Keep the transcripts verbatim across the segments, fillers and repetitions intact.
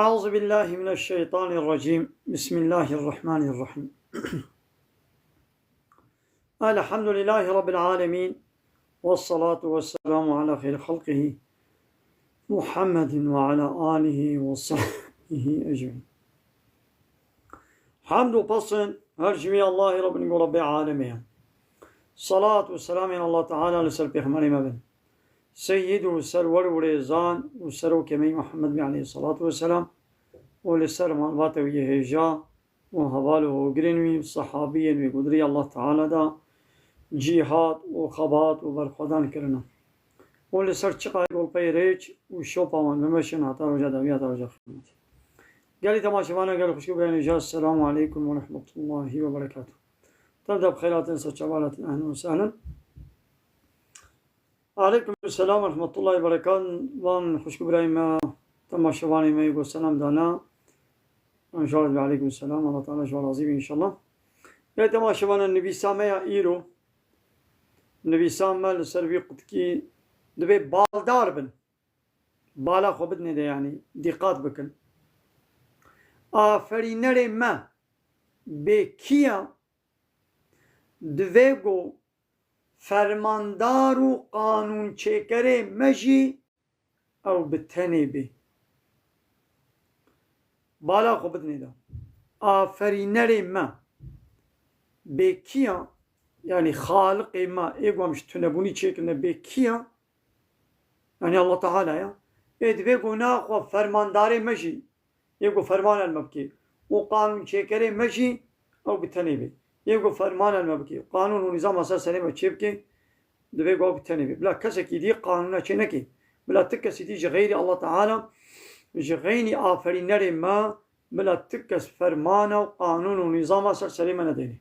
أعوذ بالله من الشيطان الرجيم. بسم الله الرحمن الرحيم. الحمد لله رب العالمين. والصلاة والسلام على خير خلقه محمد وعلى آله وصحبه أجمعين. Hamd û pesn her ji wî Allahê re bin ku Rebbê alemê ye. Salat û selamên Allah Teala li ser pêxemberê me bin. Seyyid û serwer û rêzan û serokê me Muhammed bî aleyhissalatu vesselam û li ser malbata wî yê hêja û heval û hogirên wî û sehabiyên wî ku di rêya Allah Teala de cîhad û xebat û berxwedan kirine. û li ser çiqayê golpeyê rêç û şopa wan bimeşin heta roja dawî, heta roja qiyametê. Gelî temaşevana, gelî xwişk û birayên hêja, Esselamu aleykum ve rahmetullahi ve berekatuh. Tev de bi xeyr hatin, ser çava hatin, ehlen ve sehlen. Aleykum selam ve rahmetullahi ve berekatuh. Van xwişk û birayên me, temaşevanê me yê ku selam dana. Înşallah ve aleykum selam. Allah Teala ji wan razî be înşallah. Gelî temaşevana, nivîsa me ya îro, nivîsa me li ser vî qutkî, divê baldar bin. Bala xwe bidinê de, yanî dîqat bikin. Aferînerê me bê kî ye? Divê ku fermandar û qanûnçêkerê me jî ew bi tenê bê. Bala xwe bidinê de. Aferînerê me bê kî ye? Yanî xaliqê me, ê ku em ji tunebûnî çêkirine, bê kî ye? Yanî Allah Teala ye. Ê divê ku naxwe fermandarê me jî, ê ku fermana li me bike û qanûnçêkerê me jî ew bi tenê bê. Ê ku fermana li me bike, qanûn û nîzama ser serê me çêbike, divê ku ew bi tenê bê. Bila kesekî dî qanûna çê neke. Bila ti kesî dî ji xeyrî Allah Teala, ji xeynî aferînerê me, bila ti kes fermana û qanûn û nîzama ser serê me nedeyne.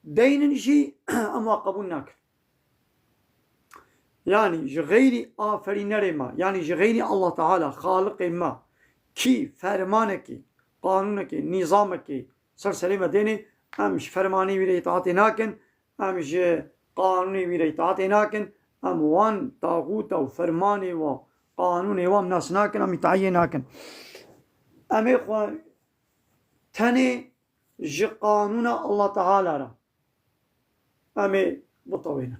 Deynin jî em wa qebûl nakin. Yanî ji xeyrî aferînerê me, yanî ji xeyrî Allah Teala, xaliqê me, kî fermanekê, qanûnekê, nîzamekê ser serê me dênê, em ji fermanê wî re îtaatê nakin, em ji qanûnê wî re îtaatê nakin, em wan taxûta û fermanê wa, qanûnê wa em nas nakin, em îtaiyê nakin. Em ê xwe tenê ji qanûna Allah Teala re em ê bitewînin.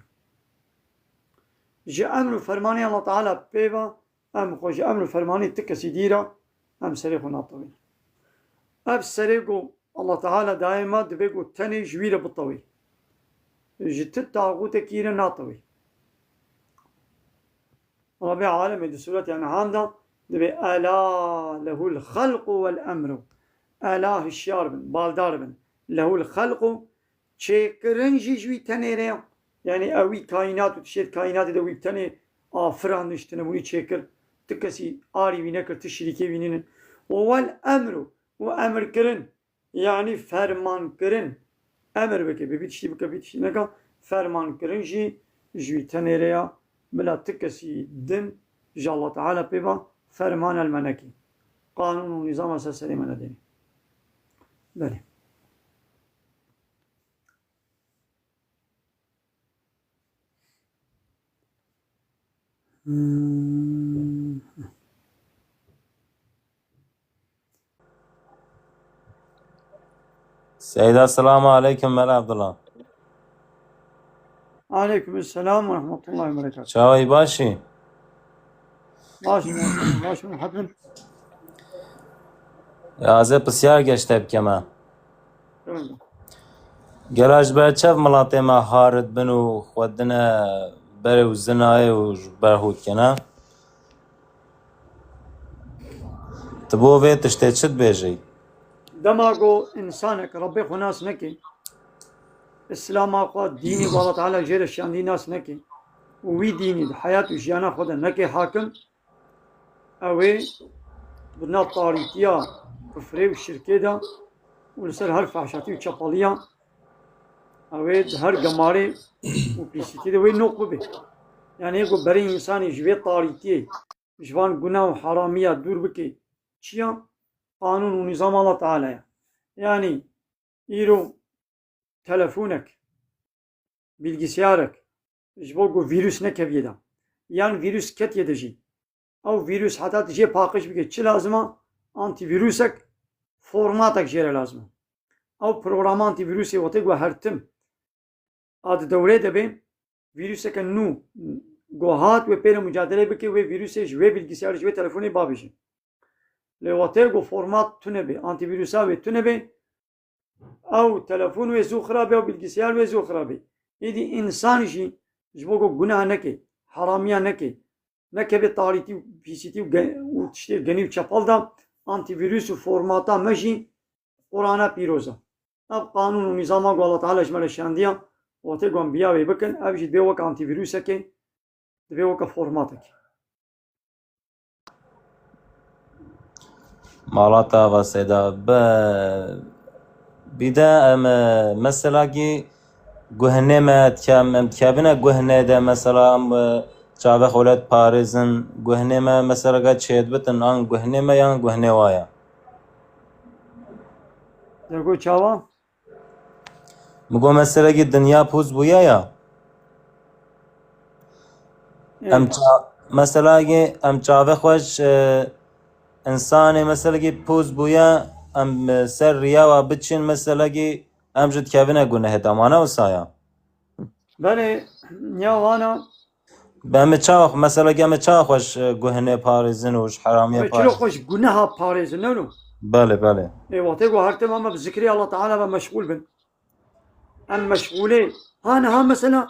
Ji emr û fermanê Allah Teala pê ve em xwe ji emr û fermanê ti kesî dî re em serê xwe natewînin. Ev serê ku Allah Teala dayê me divê ku tenê ji wî re bitewî. Ji ti taxûtekî re natewî. Rebê alemê di Sûretê En'am de divê, "Ela lehul xelqu vel emru." Ela, hişyar bin, baldar bin. Lehul xelqu, çêkirin jî ji wî tenê re ye. Yanî ew wî kaînat û tiştê di kaînatê de wî bi tenê afirandin, ji tunebûnî çêkir. Ti kesî arî wî nekir, ti şirîkê wî nînin. Û wel emru, û emirkirin, yanî fermankirin. Emir bike, bi vî tiştî bike, vî tiştî neke, fermankirin jî ji wî tenê re ya. Bila ti kesî din ji Allah Teala pê ve fermana li me nekî. Qanûn û nîzama ser serê me nedênê. Belê. Hmm. Seyda, selamu aleykum, Mela Abdullah. Aleykum selam ve rahmetullahi ve berekatuhu. Çawa yî, baş î? Baş, baş, baş, baş, Ya, ez ê pisyar geşte bikeme. Buyurun. Gera ji ber çev milatê me harit bin û xwe dine berê û zinayê û ji ber hû dikene? Tu bo vê tiştê çi dibêjî? Dema ku însanek Rebbê xwe nas neke, Îslama xwe, dînê ku Allah Teala jê re şiyandî nas neke û wî dînî di heyat û jiyana xwe de neke hakim, ew ê di nav tarîtiya kufrê û şirkê de û li ser her fehşatî û çepaliya, ew ê di her gemarê û pîsîtî de wê noq bibe. Yanî, yê ku berê însanî ji vê tarîtiyê, ji van guna û heramiya dûr bike, çi ya? Qanûn û nîzama Allah Teala ye. Yanî, îro telefonek, bilgisayarek, ji bo ku vîrus nekeviyê de, yan vîrus ketiye de jî, ew vîrus heta tu jê paqij bike, çi lazim e? antîvîrusek, formatek jê re lazim e. Ew programa antîvîrusê wextê ku her tim a di dewrê de bê, vîruseke nû ku hat wê pê re mucadelê bike, wê vîrusê ji wê bilgisiyarê, ji wê telefonê bavêje. Lê wextê ku format tune bê, antîvîrusa wê tune bê, ew telefon wê zû xirab e, ew bilgisiyar wê zû xirab e. Êdî însan jî ji bo ku guneha neke, heramiya neke, nekeve tarîtî û pîsîtî û ge-, û tiştê genî û çepal de, antîvîrus û formata me jî Qur'ana pîroz e. Ev qanûn û nîzama ku Allah Teala ji me re şandiya, wextê ku em biya wê bikin, ev jî divê wek antîvîrusekê, divê weke formatekê. Mala te ava Seyda. Be, bîde em, e, mesela kî guhnê me dikem, em dikevine guhnê de, mesela em, e, çavê xwe lê diparêzin, guhnê me mesela ge çêdibitin, an guhnê me yan guhnê wa ye? Te got çawa? Min got, meselekî dinya pûz bûye ya. Em ça-, meselekî em çavê xwe ji, e, însanê meselekî pûz bûye, em, e, ser riya wa biçin, meselekî em ji dikevine gunehê de, mane wisa ya? Belê, ya wana. Be me çawa xwe, meselekî em çawa xwe ji guhinê parêzin û ji heramiyê parêzin? Çilo xwe ji guneha parêzin, ne wilo? Belê, belê. Ê, wextê ku her tim em bi zikrê Allah Teala ve meşgûl bin. Em meşgûlê. Ha niha mesela,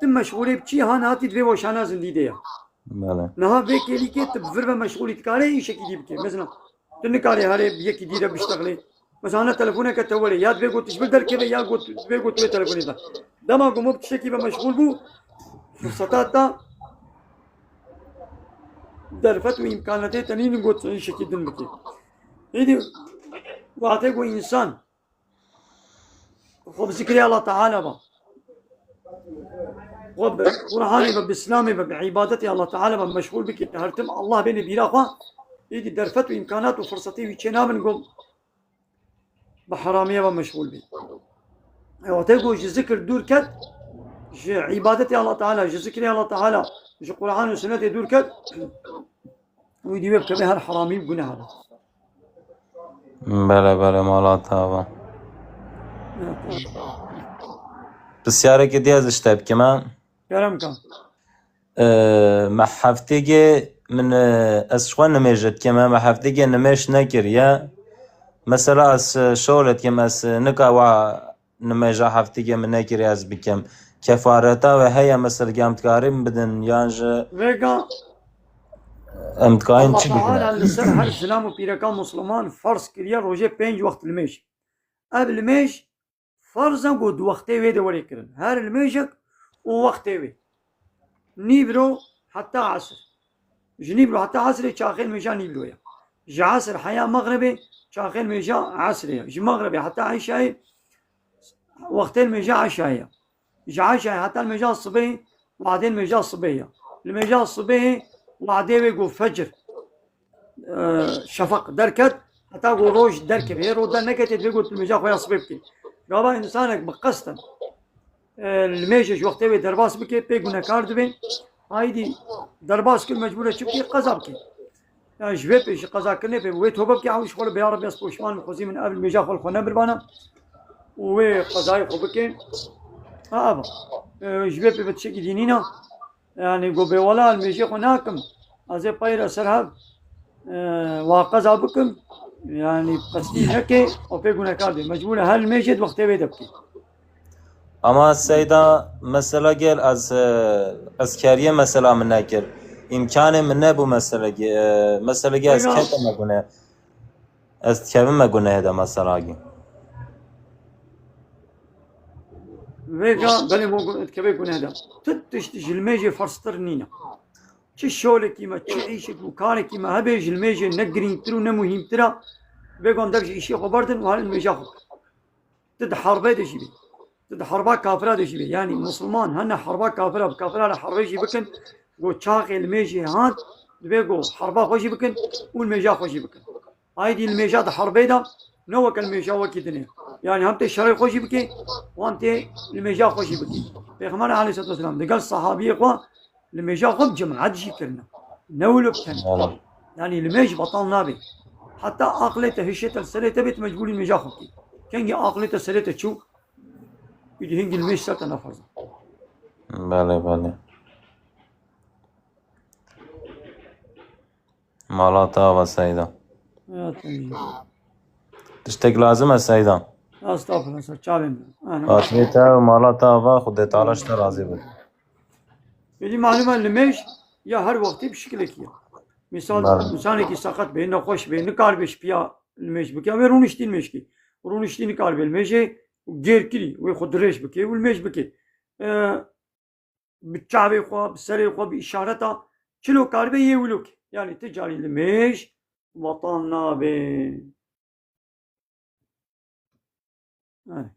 tu meşgûlê bi çi? Ha niha tî divê weşana zindî de ya. Belê. Niha vê kêlîkê tu bi vir ve meşgûlî dikarê îşekî dî bikê. Mesela, tu nikarê herê bi yekî dî re biştexilê. Mesela, hana telefoneke te were, ya divê got tu ji vir derkeve, ya got, divê got tu wê telefonê de. Dema ku min bi tiştekî ve meşgûl bû, firseta te derfet û îmkanetê te nînin got tu îşekî din bikê. Êdî, wextê ku însan xwe bi zikrê Allah Teala ve, xwe bi Qur'anê ve, bi Îslamê ve, bi îbadetê Allah Teala ve meşgûl bike, her tim Allah bêne bîra xwe, êdî derfet û îmkanat û firsatê wî çê nabin ku bi heramiye ve meşgûl bî. E, wextê ku ji zikir dûr ket, ji îbadetê Allah Teala, ji zikrê Allah Teala, ji Qur'an û Sunnetê dûr ket, wî dî wê bikeve her heramî û guneha de. Bele, bele, mala te ava. Evet, evet. Pisyareke dî ez ji te bikim, ha? Kerem ka. E, me heftêgê min, e, ez ji xwe nimêj dikim, e, me heftêgê nimêj nekiriye. Mesela ez, e, şole dikim, ez, e, nika wa nimêja heftêgê min nekiriye ez bikim. Kefareta wê heye, mesela em dikarin bidin, yan ji Vêga em dikarin Allah çi bikin? Teala li ser her zilam û pîreka Musliman ferz kiriye rojê pênc wext limêj. Ev limêj Ferz e ku di wextê wê de were kirin. Her limêjek û wextê wê. Nîvro heta esir. Ji nîvro heta esirê çaxê limêja nîvro ye. Ji esir heya mexribê çaxê limêja esirê ye. Ji mexribê heta eşayê wextê limêja eşayê ye. Ji eşayê heta limêja sibê, wadê limêja sibê ye. Limêja sibê wadê wê ku fecr, e, şefaq derket, heta ku roj derkeve. Hê roj derneketê divê ku tu limêja xwe ya sibê bikî. Gava însanek bi qesten, e, limêjê ji wextê wê derbas bike, pê gunekar dibe. Aydî derbas kir, mecbûr e çi bike? Qeza bike. Yani ji vê pê, ji qezakirinê pê, wê tobe bike, ew ji xwe re bê, ya Rebbi, ez poşman im, xwezî min ev limêja xwe li xwe nebirbana û wê qezayê xwe bike. Ha, eva. E, ji vê pê bi tiştekî dînî ne. Yani, go bê wela, limêjê xwe nakim. Ez ê peyre ser hev, e, wa qeza bikim. Yani, qestî neke, o pê gunekar dê. Mecbûr e her limêjê di wextê wê de bike. Ama Seyda, mesela gel ez, e, ez keriye mesela min nekir. İmkanê min nebû mesela ge-, e, mesela ge ez Eyvah. Kete me gune. Ez dikevime gunehê de mesela gî. Vêga belê mo gu-, dikeve gunehê de. Tu tişt ji limêjê ferztir nîne. Çi şolekî me, çi îşek û karekî me hebe ji limêjê ne girîngtir û ne muhîmtir e. Vêga dev ji îşê xwe berdin û her limêja xwe. Tu di herbê de jî bî. Tu di herba kafira de jî bî. Yanî Musulman hene herba kafira, bi kafira re herbê jî bikin. Go çaxê limêjê hat, divê go herba xwe jî bikin û limêja xwe jî bikin. Aydî limêja di herbê de ne weke limêja wekî dinê. Yanî hem tê şerê xwe jî bikê, wan tê limêja xwe jî bikê. Pêxember aleyhisselatu vesselam digel sahabiyê xwe limêja xwe bi cemaet jî kirine. Ne wilo bi tenê. Yanî limêj betal nabe. Heta aqilê te, hişê te, serê te bê, tu mecbûrî nimêja xwe bikî. Kengî aqilê te, serê te çû, îdî hingî nimêj ser te ne ferz e. Belê, belê. Mala te ava Seyda. Ya, tabii. Tiştek lazim e Seyda? Estağfurullah, ser çavên min. Aynen. Xatirê te û mala te ava, Xwedê Teala ji te razî be. Belê. Êdî malum e, nimêj ya her wextî bi şikilekî ye. Misal, Belê. Însanekî seqet bê, nexweş bê, nikaribe ji piya nimêj bike, wê rûniştî nimêj kê. Rûniştî nikaribe nimêjê gêr kirî, wê xwe dirêj bike û nimêj bike. E, bi çavê xwe, bi serê xwe, bi îşareta çilo karibe yê wilo kê. Yanî ti carî nimêj betal nabe. Erê.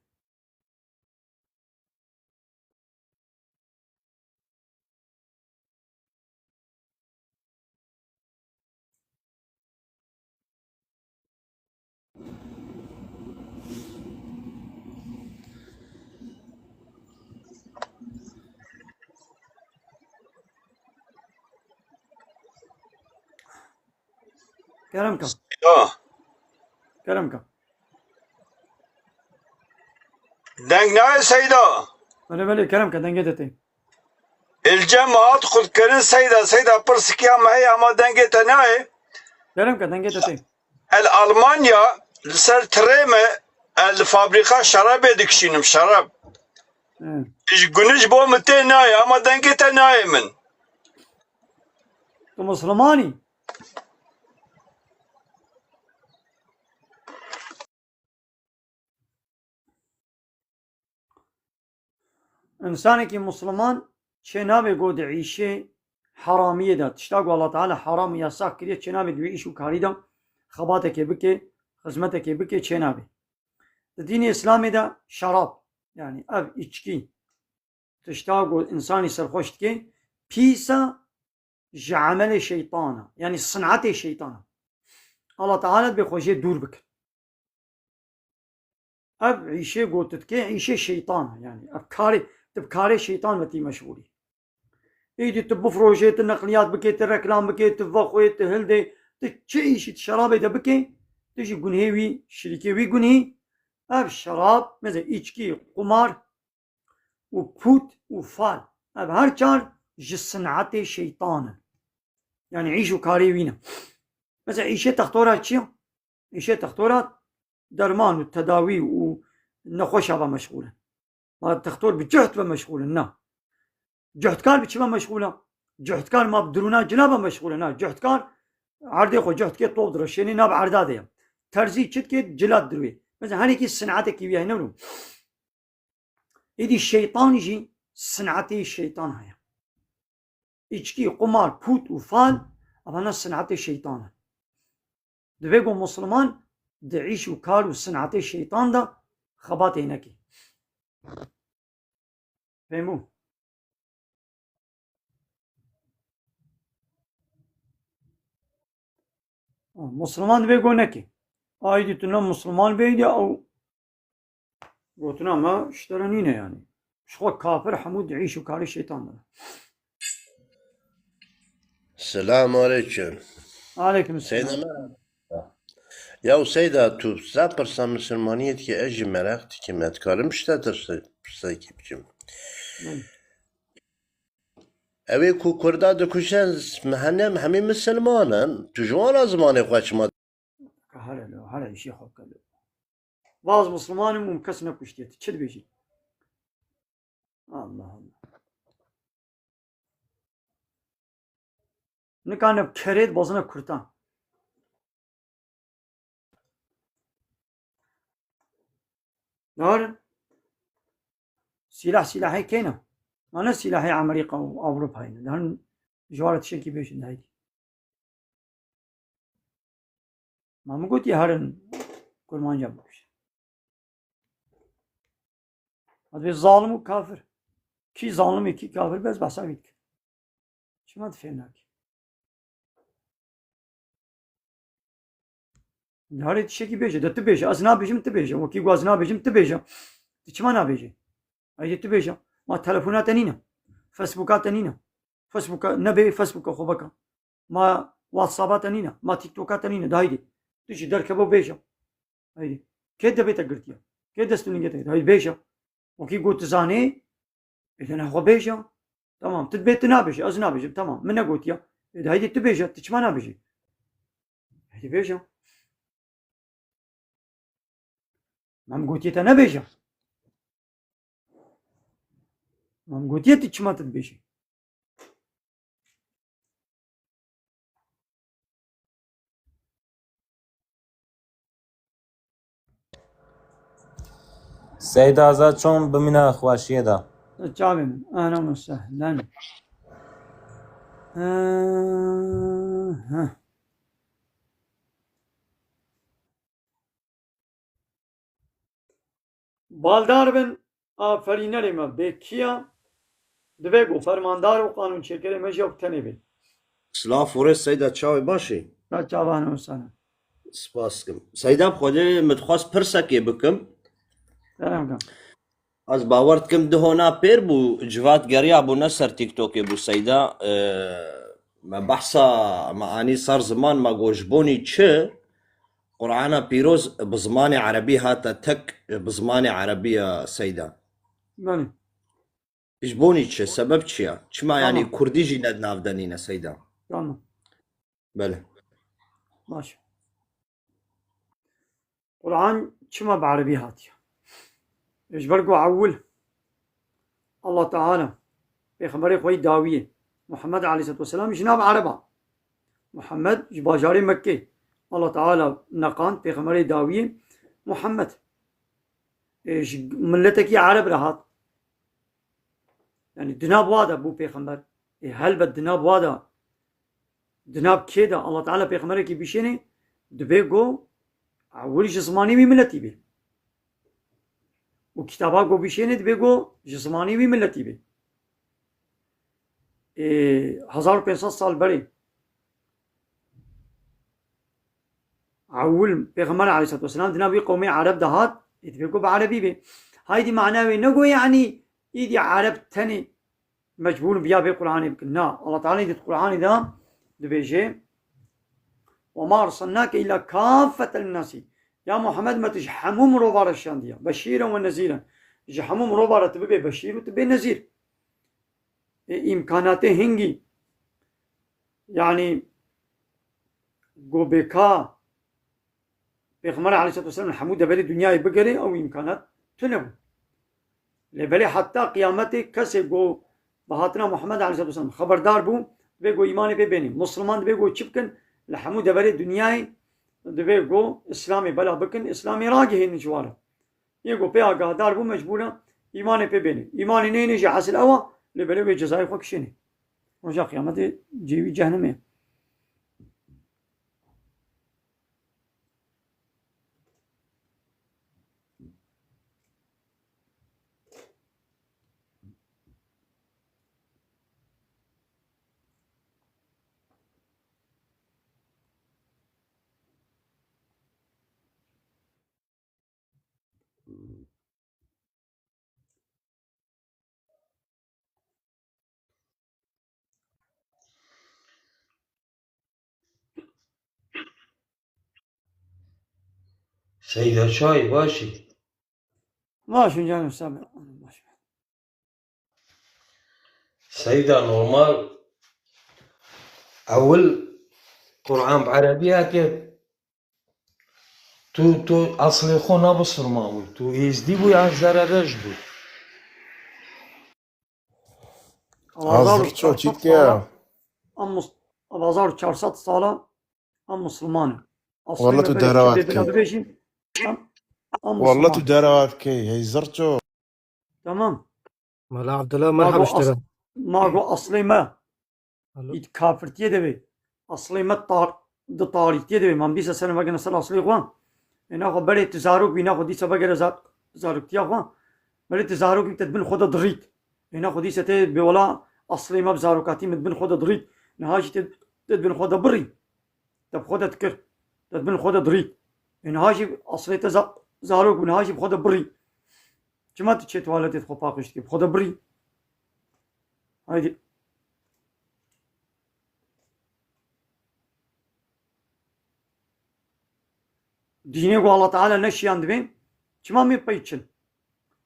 Kerem ka. Ya. Kerem ka. Deng nayê Seyda? Belê, belê, kerem ka, dengê te tê. Ilcem hat xulkirin Seyda, Seyda pirsikiya me heye ama dengê te nayê. Kerem ka, dengê te tê. El Almanya li ser tirê me, el li fabrîka şerabê dikişînim, şerab. Hı. Ji gunij bo min tê nayê ama dengê te nayê min. Tu Muslimanî? Însanekî Musliman çênabe go di îşê heramiyê de, tişta ku Allah Teala heram û yasax kiriye, çênabe di wê îş û karî de xebatekê bike, xizmetekê bike, çênabe. Di dînê Îslamê de şerab, yanî ev îçkî, tişta ku însanî serxweş dike, pîs e, ji emelê şeytan e. Yanî sinetê şeytan e. Allah Teala dibê xwe jê dûr bike. Ev îşê ku tu dikê, îşê şeytan e. Yanî ev karê, tu bi karê şeytan ve tî meşgûlî. Îdî tu bifrojê, tu neqliyat bikê, tu reklam bikê, tu vexwê, tu hildê, tu çi îşî, tu şerabê de bikê, tu jî gunhê wî, şirîkê wî gunhî. Ev şerab, mesela îçkî, qumar, û pût û fal. Ev her çar ji sinetê şeytan in. Yanî îş û karê wî ne. Mesela îşê textora çi ye? Îşê textora derman û tedawî û nexweşa ve meşxûl in. Ma textor bi cuht ve meşxûl in, na. Cuhtkar bi çi ve meşxûl e? Cuhtkar ma bi dirûna cila ve meşxûl e, na. Cuhtkar erdê xwe cuhtkê top direşênê, nav erda de ye. Terzî çi dike, cila didirûyê. Mesela her yekî sinetekî wî heye, ne bileyim. Êdî şeytan jî sinetê şeytan heye. Îçkî, qumar, pût û fal, evana sinetê şeytan e. Divê ku Musliman di îş û kar û sinetê şeytan de xebatê neke. Fehmû? Musliman divê ku neke. Aydî tu ne Musliman bê, ya ew gotina me ji te re nîne yanî. Ji xwe kafir hemû di îş û karê şeytan de ne. Selam aleyküm. Aleyküm selam. Seyda merhaba. Ya Seyda, tu zaf pirsa misilmaniyê dikî, ez jî meraq dikim, ez dikarim ji te pirse-, pirsekî bikim? Hı. Ew ê ku Kurda dikuje, hene hemî misilman in, tu ji wan re zimanê xwe çima? Here lo, here îşê xwe bike lo. Vaz Musliman im û kes nekuştiye. Tu çi dibêjî? Allah Allah. Nika ne kerê dibazine kurtan. Narin. Sîlah sîlahê kê ne? Ma ne sîlahê Amerîka û Ewropayê ne. Dihin ji wara tiştekî bêjin de heydî. Ma min gotiye herin kurmanca bikuşin. Ez bê zalim û kafir. Kî zalim e, kî kafir, bes behsa wî dikim. Çima tu fêm nakî? Harê tiştekî bêje, de tu bêje, ez nabêjim, tu bêje. Wekî ku ez nabêjim, tu bêje. Tu çima nabêje? Haydi tu bêje. Ma telefona te nîne. Facebooka te nîne. Facebooka nebê, Facebooka xwe bika. Ma WhatsAppa te nîne. Ma TikToka te nîne. De haydi. Tu jî derkeve û bêje. Heydî. Kê devê te girtiye? Kê dest û ningê te girtiye? Heydî bêje. Wekî got tu zanî, ê de nexwe bêje. Tamam, tu dibê tu nabêjî, ez nabêjim, tamam, min negotiye. Ê de heydî tu bêje, tu çima nabêjî? Heydî bêje. Mam gotiye te nebêje. Mam gotiye tu çima tu dibêjî? Seyda Azad çon bimîne xweşiyê de. Çavê min. Ehlen û sehlen. Aha. Baldar bin aferînerê me bêkiya, divê ku fermandar û qanûnçêkerê me jî ew tenê bê. Silav û rêz Seyda, çawa baş î? Ra çavan û sana. Spas dikim. Seyda, bi Xwedê min dixwest pirsekê bikim. Kerem ke. Ez bawer dikim du hona pêr bû, Civat geriyabû ne ser TikTokê bû Seyda. Ee, me behsa me anî ser ziman, me got ji bonî çi Qur'ana pîroz bi zimanê erebî hate tek bi zimanê erebî ya Seyda. Belê. Ji bonî çi? Sebeb çi ya? Çima yanî Tamam. kurdî jî ne di nav de nîne Seyda? Tamam. Belê. Baş. Quran çima bi erebî hatiye? Ji ber ku ewil Allah Teala pêxemberê xwe yî dawiyê Muhammed aleyhisselatu vesselam ji nav ereba. Muhammed ji bajarê Mekkê Allah Teala neqand pêxemberê dawiyê Muhammed. Ê, ji miletekî ereb re hat. Yani di nav wa de bû pêxember. Ê, helbet di nav wa de, di nav kê de Allah Teala pêxemberekî bişênê, dibê ku ewil ji zimanê wî miletî bê. Û kitaba ku bişênê dibê ku ji zimanê wî miletî bê. Ê, hezar û pênc sed sal berê Ewil Pêxember aleyhisselatu vesselam di nav wî qewmê Ereb de hat, ê dibê ku bi Erebî bê. Haydî mana wê ne ku yanî îdî Ereb tenê mecbûr in viya vê Qur'anê bikin. Na, Allah Teala îdî di Qur'anê de dibêje, "Ve ma ersalnake illa kaffeten linnasî." Ya Muhammed, me tu ji hemû mirova re şandiye. Beşîren ve nezîren. Ji hemû mirova re tu bibê beşîr û tu bê nezîr. Ê, îmkanatê hingî, yanî, go bêka Pêxember aleyhisselatu vesselam li hemû deverê dinyayê bigerê, ew îmkanat tune bû. Lê belê heta qiyametê kesê go bi hatina Muhammed aleyhisselatu vesselam xeberdar bû, divê go îmanê pê bênê. Musliman divê go çi bikin? Li hemû deverê dinyayê divê go Îslamê bela bikin, Îslamê ragihînin ji wan re. Yê ku pê agahdar bû, mecbûr e îmanê pê bênê. Îmanê neyne jî hesil ew e, lê belê wê cezayê xwe kişênê. Roja qiyametê cihê wî cehnemê ye. Seyda çay baş î. Baş in canım, sağ ol. Baş. Seyda normal ewil Kur'an bi erebî hatiye. Tu, tu eslê xwe ne bisilman bû. Tu êzdî bû yan zererêj bû? Hazır çok ciddi ya. Am mus-, hezar û çar sed sala am Musulman e. Wallah tu deravat key. Wallah tu deravat key. Hey zırço. Tamam. Mala Abdullah merhaba işte. Ma go aslê me. Ît kafirtiyê de bê. Aslê me tar, di tarîtiyê de bê. Mam dîsa ser vegere ser aslê xwe. Êna xwe berê tu zarok bî, êna xwe dîsa vegere zar, zaroktiya xwe. Berê tu zarok bî, te di bin xwe de dirît. Êna xwe dîsa tê bê wela aslê me bi zarokatî min di bin xwe de dirît. Niha jî tê, tê di bin xwe de birî. Te bi xwe de dikir. Te di bin xwe de dirît. Ê niha jî aslê te za, zarok bû, niha jî bi xwe de birî. Çima tu çê tuwaletê xwe paqij dikî? Bi xwe de birî. Haydi. Dînê ku Allah Teala neşiyandibê, çima mê pey çin?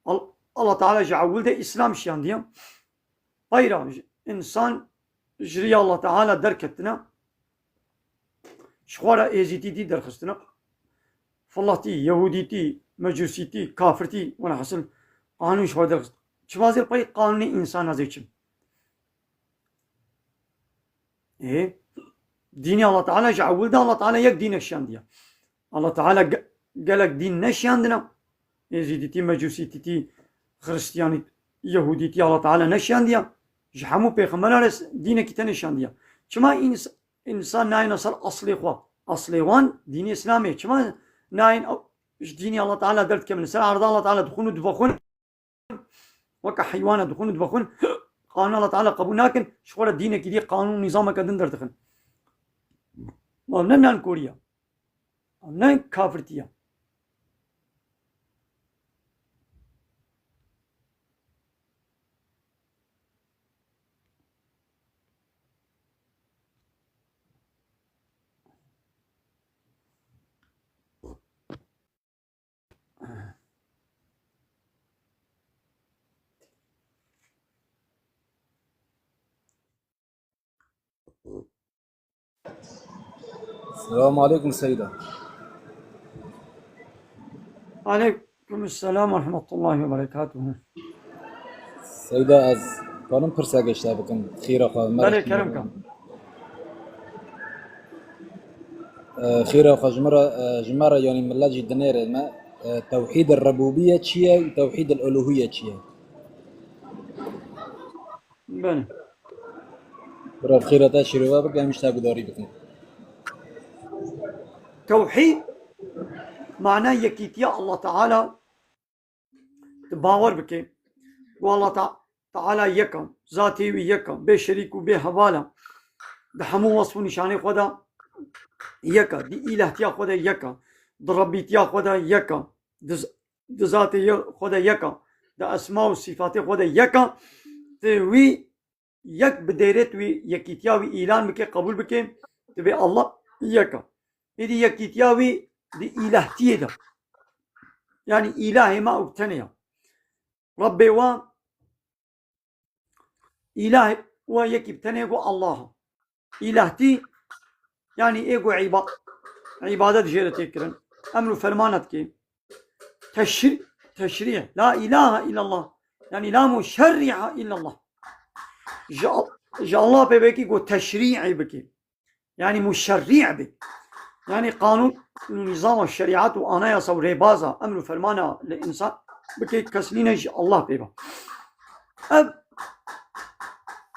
Al-, Allah Teala ji ewil de Îslam şiyandiye. Peyra ji-, însan ji rîya Allah Teala derketine, ji xwe re êzîtîtî derxistine. Filatî, yehûdîtî, mecûsîtî, kafirtî, welahasil qanûn ji xwe derxist. Çima zêr pey qanûnê însan ez ê çim? Ê, dînê Allah Teala ji ewil de Allah Teala yek dînek şiyandiye. Allah Teala ge-, gelek dîn neşiyandine. Êzîdîtî, mecûsîtîtî, xiristiyanî, yehûdîtî Allah Teala neşiyandiye. Ji hemû pêxemberan re s-, dînekî tenê şiyandiye. Çima îns-, însan nayêne ser eslê xwe? Eslê wan dînê Îslamê. Çima nayên ew ji dînê Allah Teala derdikevin? Ser erda Allah Teala dixwin û divexwin. Weke heywana dixwin û divexwin, qanûn Allah Teala qebûl nakin, ji xwe re dînekî dî qanûn û nîzameke din derdixin. Ev ne nankoriya. Ev ne kafirtiya. Selamun aleyküm Seyda. Aleyküm selam ve rahmetullahi ve berekatuhu. Seyda, ez kanim pirsek ji te bikim? Xîra xwe, me Belê, kerem kan. E, xîra xwe ji me re, e, ji me re, yanî millet jî dinêre me. E, tewhîd el-rubûbiye çi ye û tewhîd el-ulûhiye çi ye? Belê. Bira, xîra te şîrove bike, em ji te gudarî bikin. Tewhîd, mana yekîtiya Allah Teala. Tu bawer bike ku Allah Ta-, Teala yek e, zatê wî yek e, bê şerîk û bê heval e. Di hemû wesf û nîşanê xwe de yek e, di îlahtiya xwe de yek e, di Rebbîtiya xwe de yek e, di z-, di zatê ye-, xwe de yek e, di esma û sîfatê xwe de yek e. Tu wî yek bidêrê, tu wî yekîtiya wî îlan bike, qebûl bike, tu bê Allah yek e. Êdî yekîtiya wî di îlahtiyê de. Yanî îlahê me ew bi tenê ye. Rebbê we, îlahê we yekî bi tenê ku Allah e. Îlahtî, yanî ê ku îba-, îbadet jê re tê kirin. Emr û fermana dike. Teşri-, teşrî. La ilahe illallah. Yanî la muşerri'a illallah. Ji Al-, ji Allah pê bekî ku teşrî'ê bikî. Yanî muşerrî' bê. Yanî qanûn û nîzama şerîat û anayasa û rêbaza emr û fermana li însan bikê, kes nîne ji Allah pê be. Ev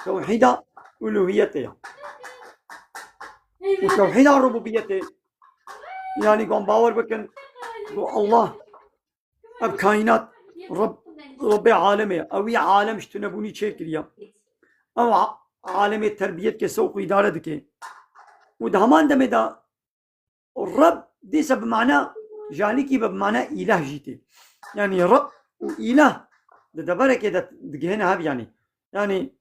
tewhîda uluhiyetê ye. Û tewhîda rububiyetê, yanî wan bawer bikin ku Allah, ev kaînat, Reb, Rebbê alemê ye. Ew wî alem ji tunebûnî çêkiriye. Ew a-, alemê terbiyet dike, sewq û îdare dike. Û di heman demê de Reb dîse bi mana canikî be, bi mana îlah jî tê. Yanî Reb û îlah di deverekê de digihêne hev, yanî. Yanî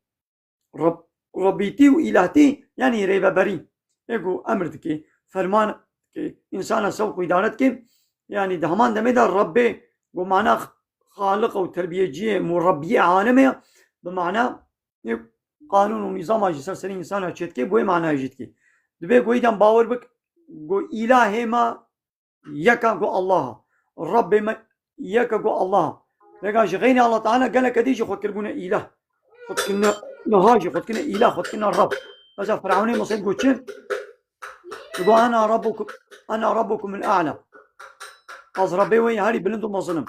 Reb-, Rebîtî û îlahtî, yanî rêveberî. Ê ku emir dike, ferman dike, însana sewq û îdare dike. Yanî di heman demê de Rebbê ku mana xaliq û terbiyeciyê, murabbiyê alemê ye, bi mana, ê, qanûn û nîzama ji ser serê însana çêdike, bi wê manayê jî dike. Divê ku îdan bawer bik ku îlahê me yek e ku Allah e. Rebbê me yek e ku Allah e. Lêka ji xeynî Allah Teala geleke dî jî xwe kiribûne îlah. Xwe dikirine niha jî, xwe dikirine îlah, xwe dikirine Reb. Mesela Firavunê Misir got çi? Digot, "Ana Rabbukum, ana Rabbukumul A'la." Ez Rebbê we herî bilind û mezin im.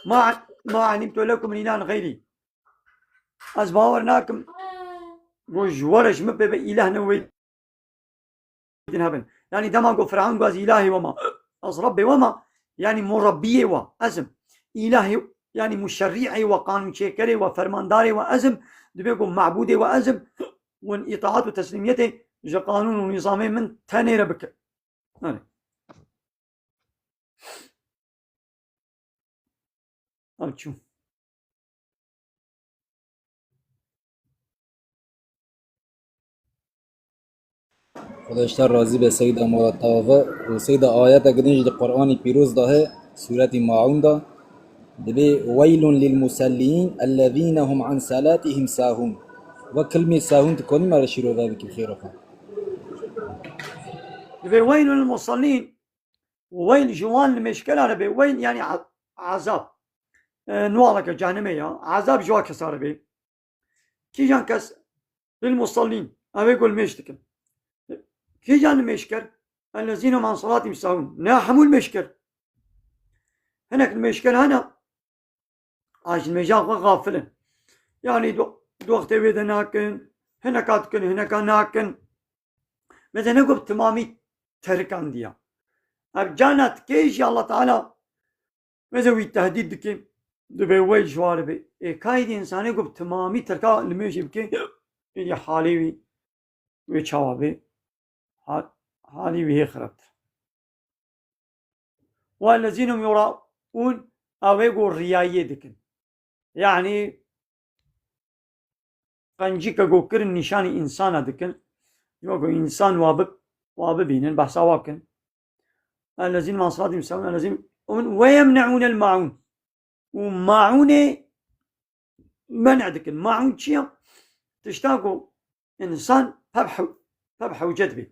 Ma, ma alimtu lekum min ilahin xeyrî. Ez bawer nakim. Got, ji we re ji min pê be îlah ne wê din hebin. Yanî dema got Firavun, got, "Ez îlahê we me, ez Rebbê we me." Yanî murabbiyê we ez im. Îlahê, yanî muşerrî'ê we, qanûnçêkerê we, fermandarê we ez im. Divê got mabûdê we ez im. Win îtaat û teslîmiyetê ji qanûn û nîzamê min tenê re bike. Erê. Ev çû. Xweda ji te razî be Seyda Murat Tava. Û Seyda, ayetek din jî di Qur'anê Pîroz de he, Sûretî Maûn de, dibê: "Weylun lil musellîn, ellezîne hum an salatihim sahûn." Wek kilmê sahûn tu kanî me re şîrove bikî bi xêra xwe? Dibê: "Weylun lil musellîn." Weyl ji wan nimêjkeran re bê. Weyl, yanî a-, azab. E, nuwaleke cehennemê ya. Azab ji wan kesa re bê. Kîjan kes? Lil musallîn. Ew ê ku nimêj dikin. Kîjan nimêjker? Ellezîne hum an salatihim sahûn. Ne hemû nimêjker. Hinek nimêjker hene, a ji nimêja xwe xafil in. Yanî du-, du wextê wê de nakin, hineka dikin, hineka nakin. Mesela ne ku bi timamî terikandiya. Ev cana dikê jî Allah Teala mesela wî tehdîd dike, dibê weyl ji wan re bê. Ê, ka êdî însanê ku bi timamî terka nimêjê bike, êdî halê wî, wê çawa bê? Ha-, halê wî hê xirabtir. Wellezîne hum yuraûn, ew ê ku riyayiyê dikin. Yanî qencîke ku kirin nîşanî însana dikin. Yo ku însan wa bi-, wa bibînin, behsa wa bikin. Ellezîne hum an salatihim sahûn, ellezîne hum ve yemneûnel maûn. Û maûnê men'e dikin. Maûn çi ye? Tişta ku însan peb hew-, peb hewce dibe.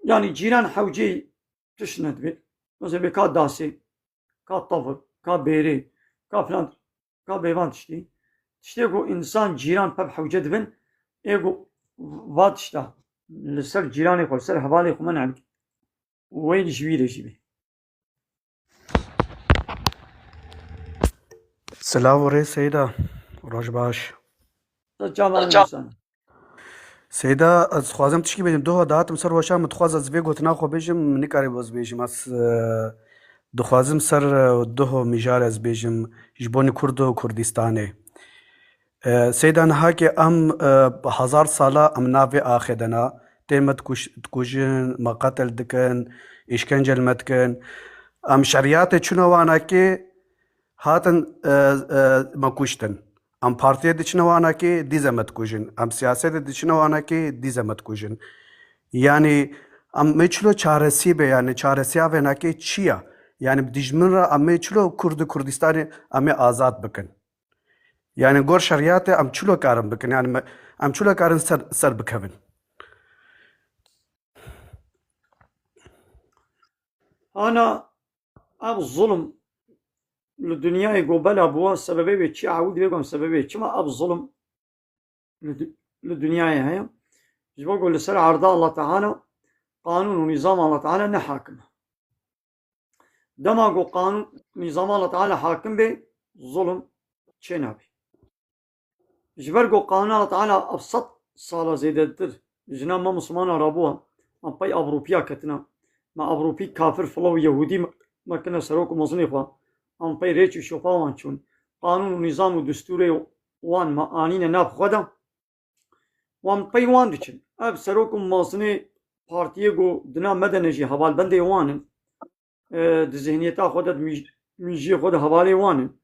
Yanî cîran hewceyî tişt nedibê. Mesela bê ka dasê, ka tavir, ka bêrê, ka filan, ka bêvan tiştî. Tiştê ku însan cîran peb hewce dibin, ê ku va tişta li ser cîranê xwe, li ser hevalê xwe men'e bike. Weyl ji wî re jî bê. Silav û rê Seyda. Roj baş. Çavan insan. Seyda, ez dixwazim tişkî bêjim. Duha dihatim ser weşan, min dixwaz ez vê gotina xwe bêjim, min nikarîbû ez bêjim. Ez, e, dixwazim ser, e, duho mijar ez bêjim, ji bonî Kurd û Kurdistanê. E, Seyda, niha ke em, e, hezar sala em navê axê de ne, tên me dikuş-, dikujin, me qetil dikin, îşkence li me dikin. Em şeriyatê çûne wana ke hatin, e, e, me kuştin. Em partiyê diçine wana ke dîze me dikujin. Em siyasetê diçine wana ke dîze me dikujin. Yanî em ê çilo çaresî be, yanî çaresiya vêna ke çi ya? Yanî bi dijmin re em ê çilo Kurd û Kurdistanê em ê azad bikin? Yanî gor şeriyatê em çilo karin bikin? Yanî me, em çilo karin ser, ser bikevin? Ana ev zulm li dinyayê ku bela bûwa, sebebê wê çi? Ewil divê ku em sebebê çima ev zulm li di-, li dinyayê heye? Ji bo ku li ser erda Allah Teala qanûn û nîzama Allah Teala ne hakim e. Dema ku qanûn, nîzama Allah Teala hakim bê, zulm çênabê. Ji ber ku qanûna Allah Teala ev sed sala zêdetir ji nav me Mislimana rabûwa, em pey Ewropiya ketine. Me Ewropî kafir, filaw, Yehûdî me, me kirine serok û mezinê xwe. Em pey rêç û şopa wan çûn. Qanûn û nîzam û destûrê wan me anîne nav xwe de. Wan pey wan diçin. Ev serok û mezinê partiyê ku di nav me de ne jî hevalbendê wan in. E, di zihniyeta xwe de, di mîj-, mîjiyê xwe de hevalê wan in.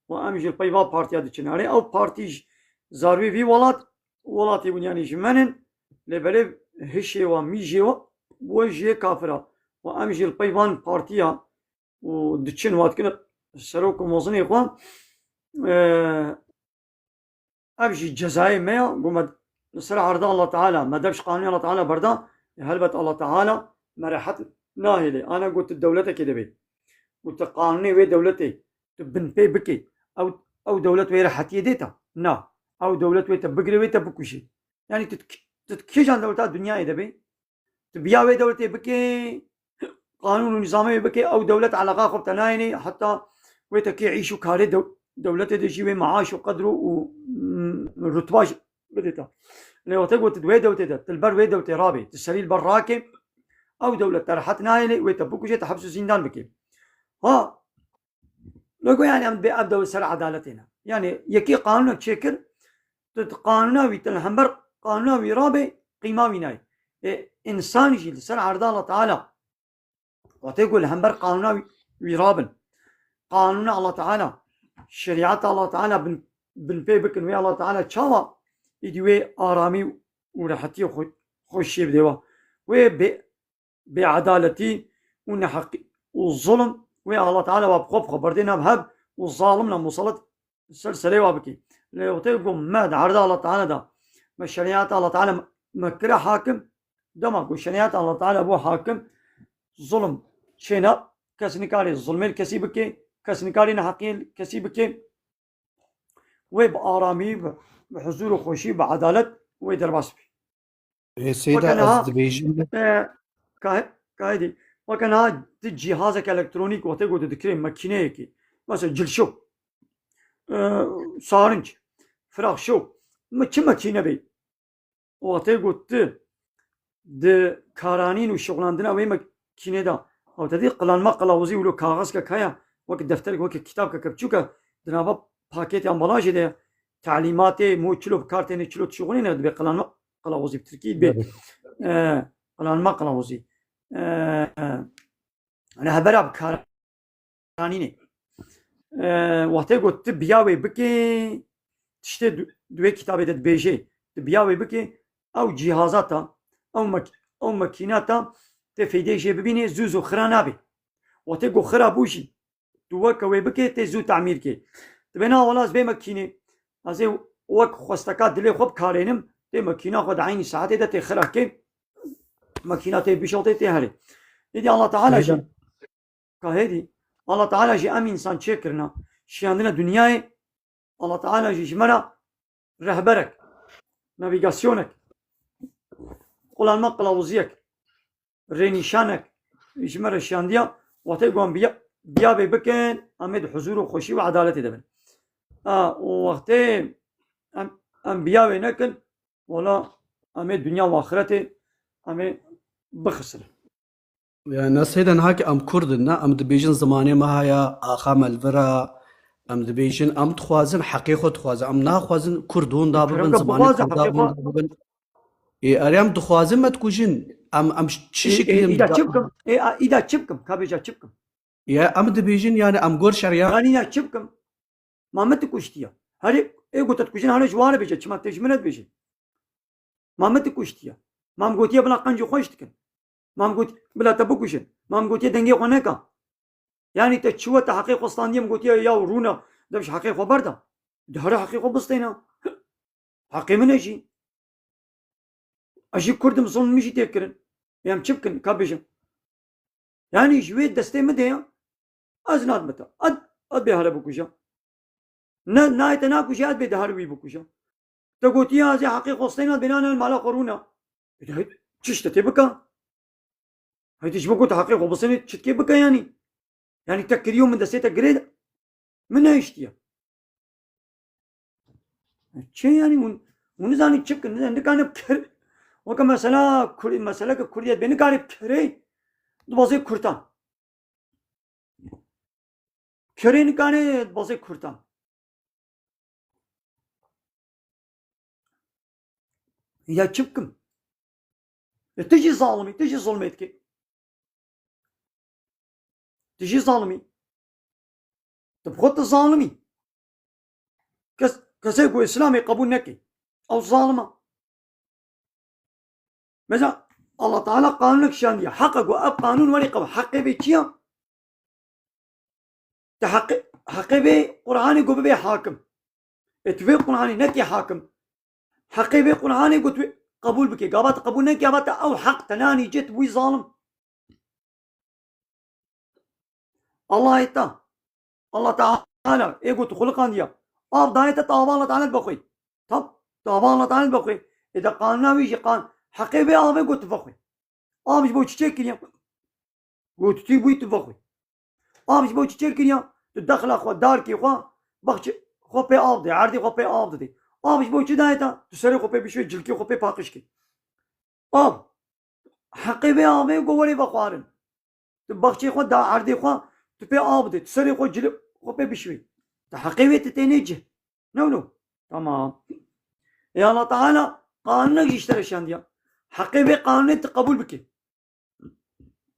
Û em jî li pey va partiya diçin. Erê ew partî ji zarvê vî welat, welatê win, yanî ji me nin, lê belê hişê we, mîjê we, we jiyê kafir a. Û em jî li pey van partiya û diçin, wat dikin serok û mezinê xwe, e, ev jî cezayê me ya, ku me li ser erda Allah Teala, me dev ji qanûnê Allah Teala berda, e, helbet Allah Teala me rehet nahêle. Ana ku tu dewletekê de bê û tu qanûnê wê dewletê tu binpê bikê, ew, ew dewlet wê rehetiyê dê te? Na. Ew dewlet wê te bigire, wê te bikujê. Yanî tu, tu kîjan dewleta dinyayê de bê? Tu biya wê dewletê bikê, qanûn û nîzamê wê bikê, ew dewlet eleqa xwe bi te nayênê, heta wê te kê îş û karê dew-, dewletê de jî wê meaş û qedr û, û, mm, rutba jî bidê te. Lê wextê ku tu di wê dewletê de, tu li ber wê dewletê rabê, tu serî li ber rakê, ew dewlet te rehet nayêlê, wê te bikujê, te heps û zîndan bikê. Ha, Lego, yanî em dibê ev dewr ser edaletê ne. Yanî yekî qanûnek çêkir, tu di qanûna wî, tu li hember qanûna wî rabê, qîma wî nayê. Ê, însan jî li ser erda Allah Teala, wextê ku li hember qanûna wî, wî rabin, qanûna Allah Teala, şerîeta Allah Teala bin, bin pê bikin, wê Allah Teala çawa îdî wê aramî û rehetiyê xwe, xweşiyê bidê wa. Wê bê, bêedaletî û neheqî û zulm wê Allah Teala wa bi xwe bi xwe berdê nav hev û zalimna musallat ser serê wa bikê. Lê wextê ku me di erda Allah Teala de me şerîeta Allah Teala me kire hakim, dema ku şerîeta Allah Teala bû hakim, zulm çêna, kes nikarê zulmê li kesî bike, kes nikarê neheqiyê li kesî bike. Wê bi aramî, bi, bi huzûr û xweşî, bi edalet wê derbas bî. Ê, Seyda, Weke niha, ez dibêjim. e, ka-, ka hêdî, weke niha ti cîhazek elektronîk wextê ku tu dikirê makîneyekî, mesela cilşo, e, sarinc, firaxşo, mi çi makîne bê? Wextê ku tu di karanîn û şixulandina wê makînê de, ew te dî qilanma qilawuzî wilo kaxizkek heye, wek defterek, wek kitabkeke biçûk e, di nava pakêtê ambalajê de ye, telîmatê, mo çilo bi kar têne, çilo dişixulîne, dibê qilanma qilawuzî bi tirkî dibê, Evet. e, qilanma qilawuzî. E, e, rehbera bi kar anînê. E, wextê ku tu biya wê bikê, tiştê du-, di wê kitabê de dibêje, tu biya wê bikê, ew cîhaza ta, ew mek-, ew makîna ta, tê feydê jê bibînê, zû zû xira nabê. Wextê ku xira bû jî, tu weke wê bikê, tê zû tamîr kê. Tu bê na wela ez bê makînê, ez ê wek xwesteka dilê xwe bikarênim, tê makîna xwe di eynî saetê de tê xira kê, makîna tê bişewtê, tê herê. Êdî Allah Teala jî Heyda. Ka hêdî, Allah Teala jî em însan çêkirina, şiyandine dinyayê, Allah Teala jî ji me re rehberek, navîgasyonek, qulanma qilawuziyek, rênîşanek ji me re şiyandiya, wextê ku em biya, biya vê bikin, em ê di huzûr û xweşî û edaletê de bin. A, û wextê em, em biya wê nekin, wela em ê dinya û axretê em ê bixisirin. Ya, ne seyda niha ki em Kurd in, ne? Em dibêjin zimanê me haya, axa me li vir a, em dibêjin, em dixwazin, heqê xwe dixwazin. Em naxwazin Kurd hûn da bibin, Kerem ke zimanê bixwaze, Kurda heqê hûn xwe da bibin. Ê, erê em dixwazin me dikujin. Em, em çi Ê, şekilde ê, em îda dixwazin? Çi bikim? Ê, a, îda çi bikim? Ka bêja çi bikim? Ya, em dibêjin, yani em gor şeriya. Yani ya çi bikim? Ma min tu kuştiye. Herê ê ku te dikujin, herê ji wan re bêje, çima tê ji min re dibêje? Ma min tu kuştiye. Ma min gotiye bila qencî xwe ji dikin. Ma min got, bila te bikujin. Ma min gotiye dengê xwe neka. Yani te çi we, te heqê xwe standiye, min gotiye ya rûne, de ji heqê xwe berda. De here heqê xwe bistêne. Heqê min e jî. Ez jî Kurd im, zilm min jî tê kirin. Em çi bikin, ka bêjim? Yani ji wê destê min de ya. Ez nadim te. Ad, ad bê here bikuja. Ne, nayê te nakuje, ad bê de her wî bikuja. Te gotiye, ez ê heqê xwe stêna, bê nane mala xwe rûna. Ê, de çi ji te tê bika? Heytî ji bo ku tu heqê xwe bisenî, çitkê bike yanî. Yanî te kiriyo, min destê te girê, min nehiştiye. Çi yanî hûn, hûn nizanin çi bikin, nizanin, nikarin bi kir-, weke mesela Kur-, meseleke Kurdiyet bê, nikarin bi kirê dibazê Kurdan. Kirê nikarin dibazê Kurdan. Ya çi bikim? E, tu jî zalim î, tu jî zulmê dikî. Tu jî zalim î. Tu bi xwe tu zalim î. Kes, kesê ku Îslamê qebûl neke, ew zalim e. Mesela Allah Teala qanûnek şandiye. Heqa ku ev qanûn werî qebûl. Heqê vê çi ya? Te heqê, heqê vê Qur'anê ku bibê hakim. Ê tu vê Qur'anê nekî hakim. Heqê vê Qur'anê ku tu qebûl bikê. Gava tu qebûl nekî, gava te ew heq te nanî cê, tu bûyî zalim. Allahê te, Allah Teala ê ku tu xuliqandiye, av daye te, tu ava Allah Teala dibexwî. Tam, tu ava Allah Teala dibexwî. Ê de qanûna wî jî qan-, heqê vê avê ku tu vexwî. Av ji bo çi çêkiriye? Ku tu tî bûyî tu vexwî. Av ji bo çi çêkiriye? Tu dexla xwe, darkê xwe, baxçê xwe pê av dê, erdê xwe pê av didê. Av ji bo çi daye te? Tu serê xwe pê bişwê, cilkê xwe pê paqij kê. Av. Heqê vê avê ku werê vexwarin. Tu baxçê xwe da erdê xwe, tu pê av dê, tu serê xwe, cilê xwe pê bişwê. Tu heqê wê tu tênê cih. Ne wilo? Tamam. Ê Allah Teala qanûnek jî ji te re şandiya. Heqê vê qanûnê tu qebûl bikê.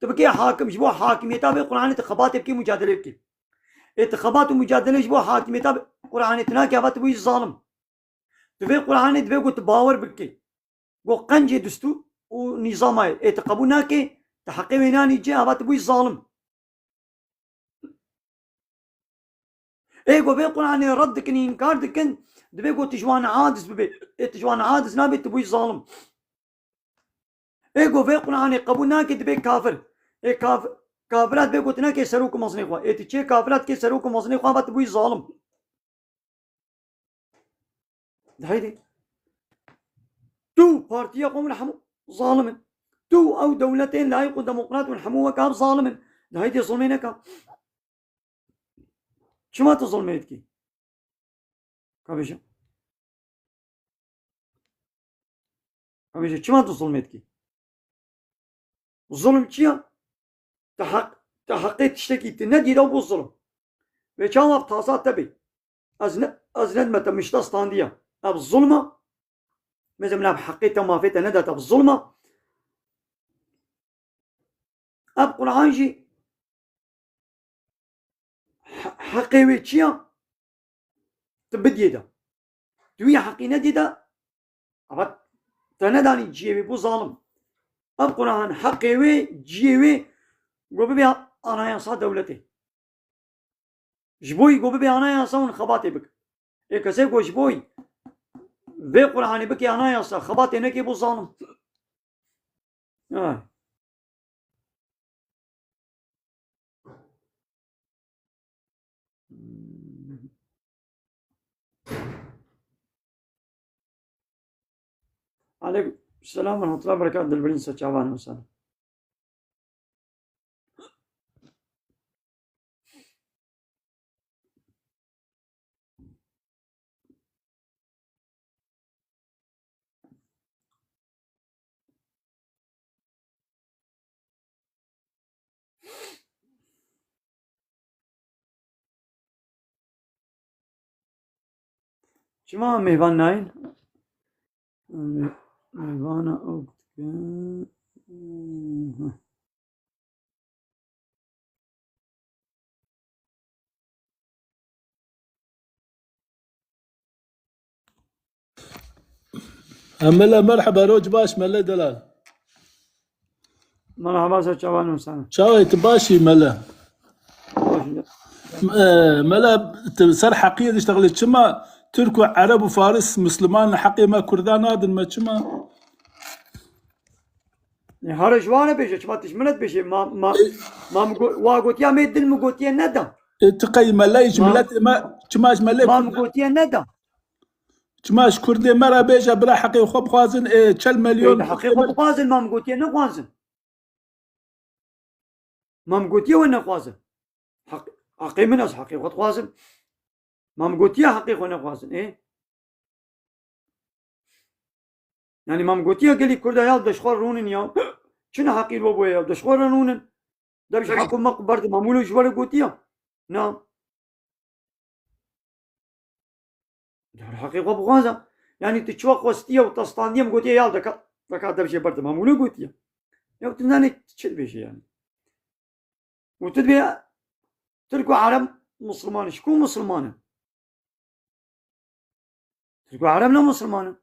Tu bikê hakim, ji bo hakimiyeta vê Qur'anê tu xebatê bikê, mucadelê bikê. Ê tu xebat û mucadelê ji bo hakimiyeta vê Qur'anê tu nakî, ava tu bûyî zalim. Tu vê Qur'anê divê ku tu bawer bikî. Ku qencê distû, û nîzama ye. Ê tu qebûl nakê, tu heqê wê nanî cê, ava tu bûyî zalim. Ê ku vê Qur'anê red dikin, înkar dikin, divê ku tu ji wan aciz bibê. Ê tu ji wan aciz nabê, tu bûyî zalim. Ê ku vê Qur'anê qebûl nake, dibe kafir. Ê kaf-, kafira dibe gotineke serok û mezinê xwe. Ê tu çê kafira dikê serok û mezinê xwe, va tu bûyî zalim. Haydi. Tu partiya xwe, hûn hemû zalim in. Tu ew dewletên layîq û demokrat, hûn hemû wek ev zalim in. Haydi, zulmê neka. Çima tu zulmê dikî? Ka bêje. Ka bêje, çima tu zulmê dikî? Zulm çi ya? Tu heq, tu heqê tiştekî tu nedî de, bû zulm. Vê çawa taza te bê. Ez ne, ez nedime te mişta standiya. Ev zulm e. Mesela min ev heqê te, mafê te neda te, ev zulm e. Ev Qur'an jî he-, heqê wê çi ya? Tu bidiyê de. Tu wî heqî nedî de, ava te nedanî ciyê wê, bû zalim. Ev Qur'an heqê wê, ciyê wê, go bibe anayasa dewletê. Ji bo yî ku bibe anayasa, hûn xebatê bikin. Ê kesê ku ji bo yî vê Qur'anê bike anayasa, xebatê neke, bû zalim. Ay. Aleykum selam ve rahmetullahi ve berekatuhu. Dilberîn, ser çavan, mesela. Çima mêvan nayên? Mêvana ew dike. Mele, merheba, roj baş, Mele delal. Merhaba, ser çavan û sana. Çawa yî, tu baş î, Mele? Baş î. E, Mele, tu ser heqiyê diştexilî, çima Tirk û Ereb û Faris Misliman heqê me Kurdan nadin me, çima? E, hare ji wan re bêje, çima tu ji min re dibêje? Ma, ma, ma min go-, wa gotiya, me dil min gotiye neda. E, tu qey Mele yî, ji Ma, miletê me, çima ji Melê ma min Kurd-, gotiye neda. Çima ji Kurdê me re bêje, bira heqê xwe bixwazin, ê, çel milyon Ê, heqê xwe bixwazin, ma min gotiye nexwazin. Ma min gotiye we nexwazin. Heq-, heqê min, ez heqê xwe dixwazim. Ma min gotiye heqê xwe nexwazin, ê? Yani ma min gotiye gelî Kurda ya de ji xwe rûnin ya. Çi neheqî li we bûye ya, de ji xwe re rûnin. De ji heq û meq berdin, ma min wilo ji we re gotiye. Na. Yar heqê xwe bixwaze. Yani tu çiwa xwestiye û te standiye, min gotiye ya deka, deka dev jê berde. Ma min wilo gotiye. Ya tu zanî çi dibêje yani. Û tu dibê Tirk û Ereb Musulman in. Ji ku Musulman in? Tirk û Ereb ne Musulman in.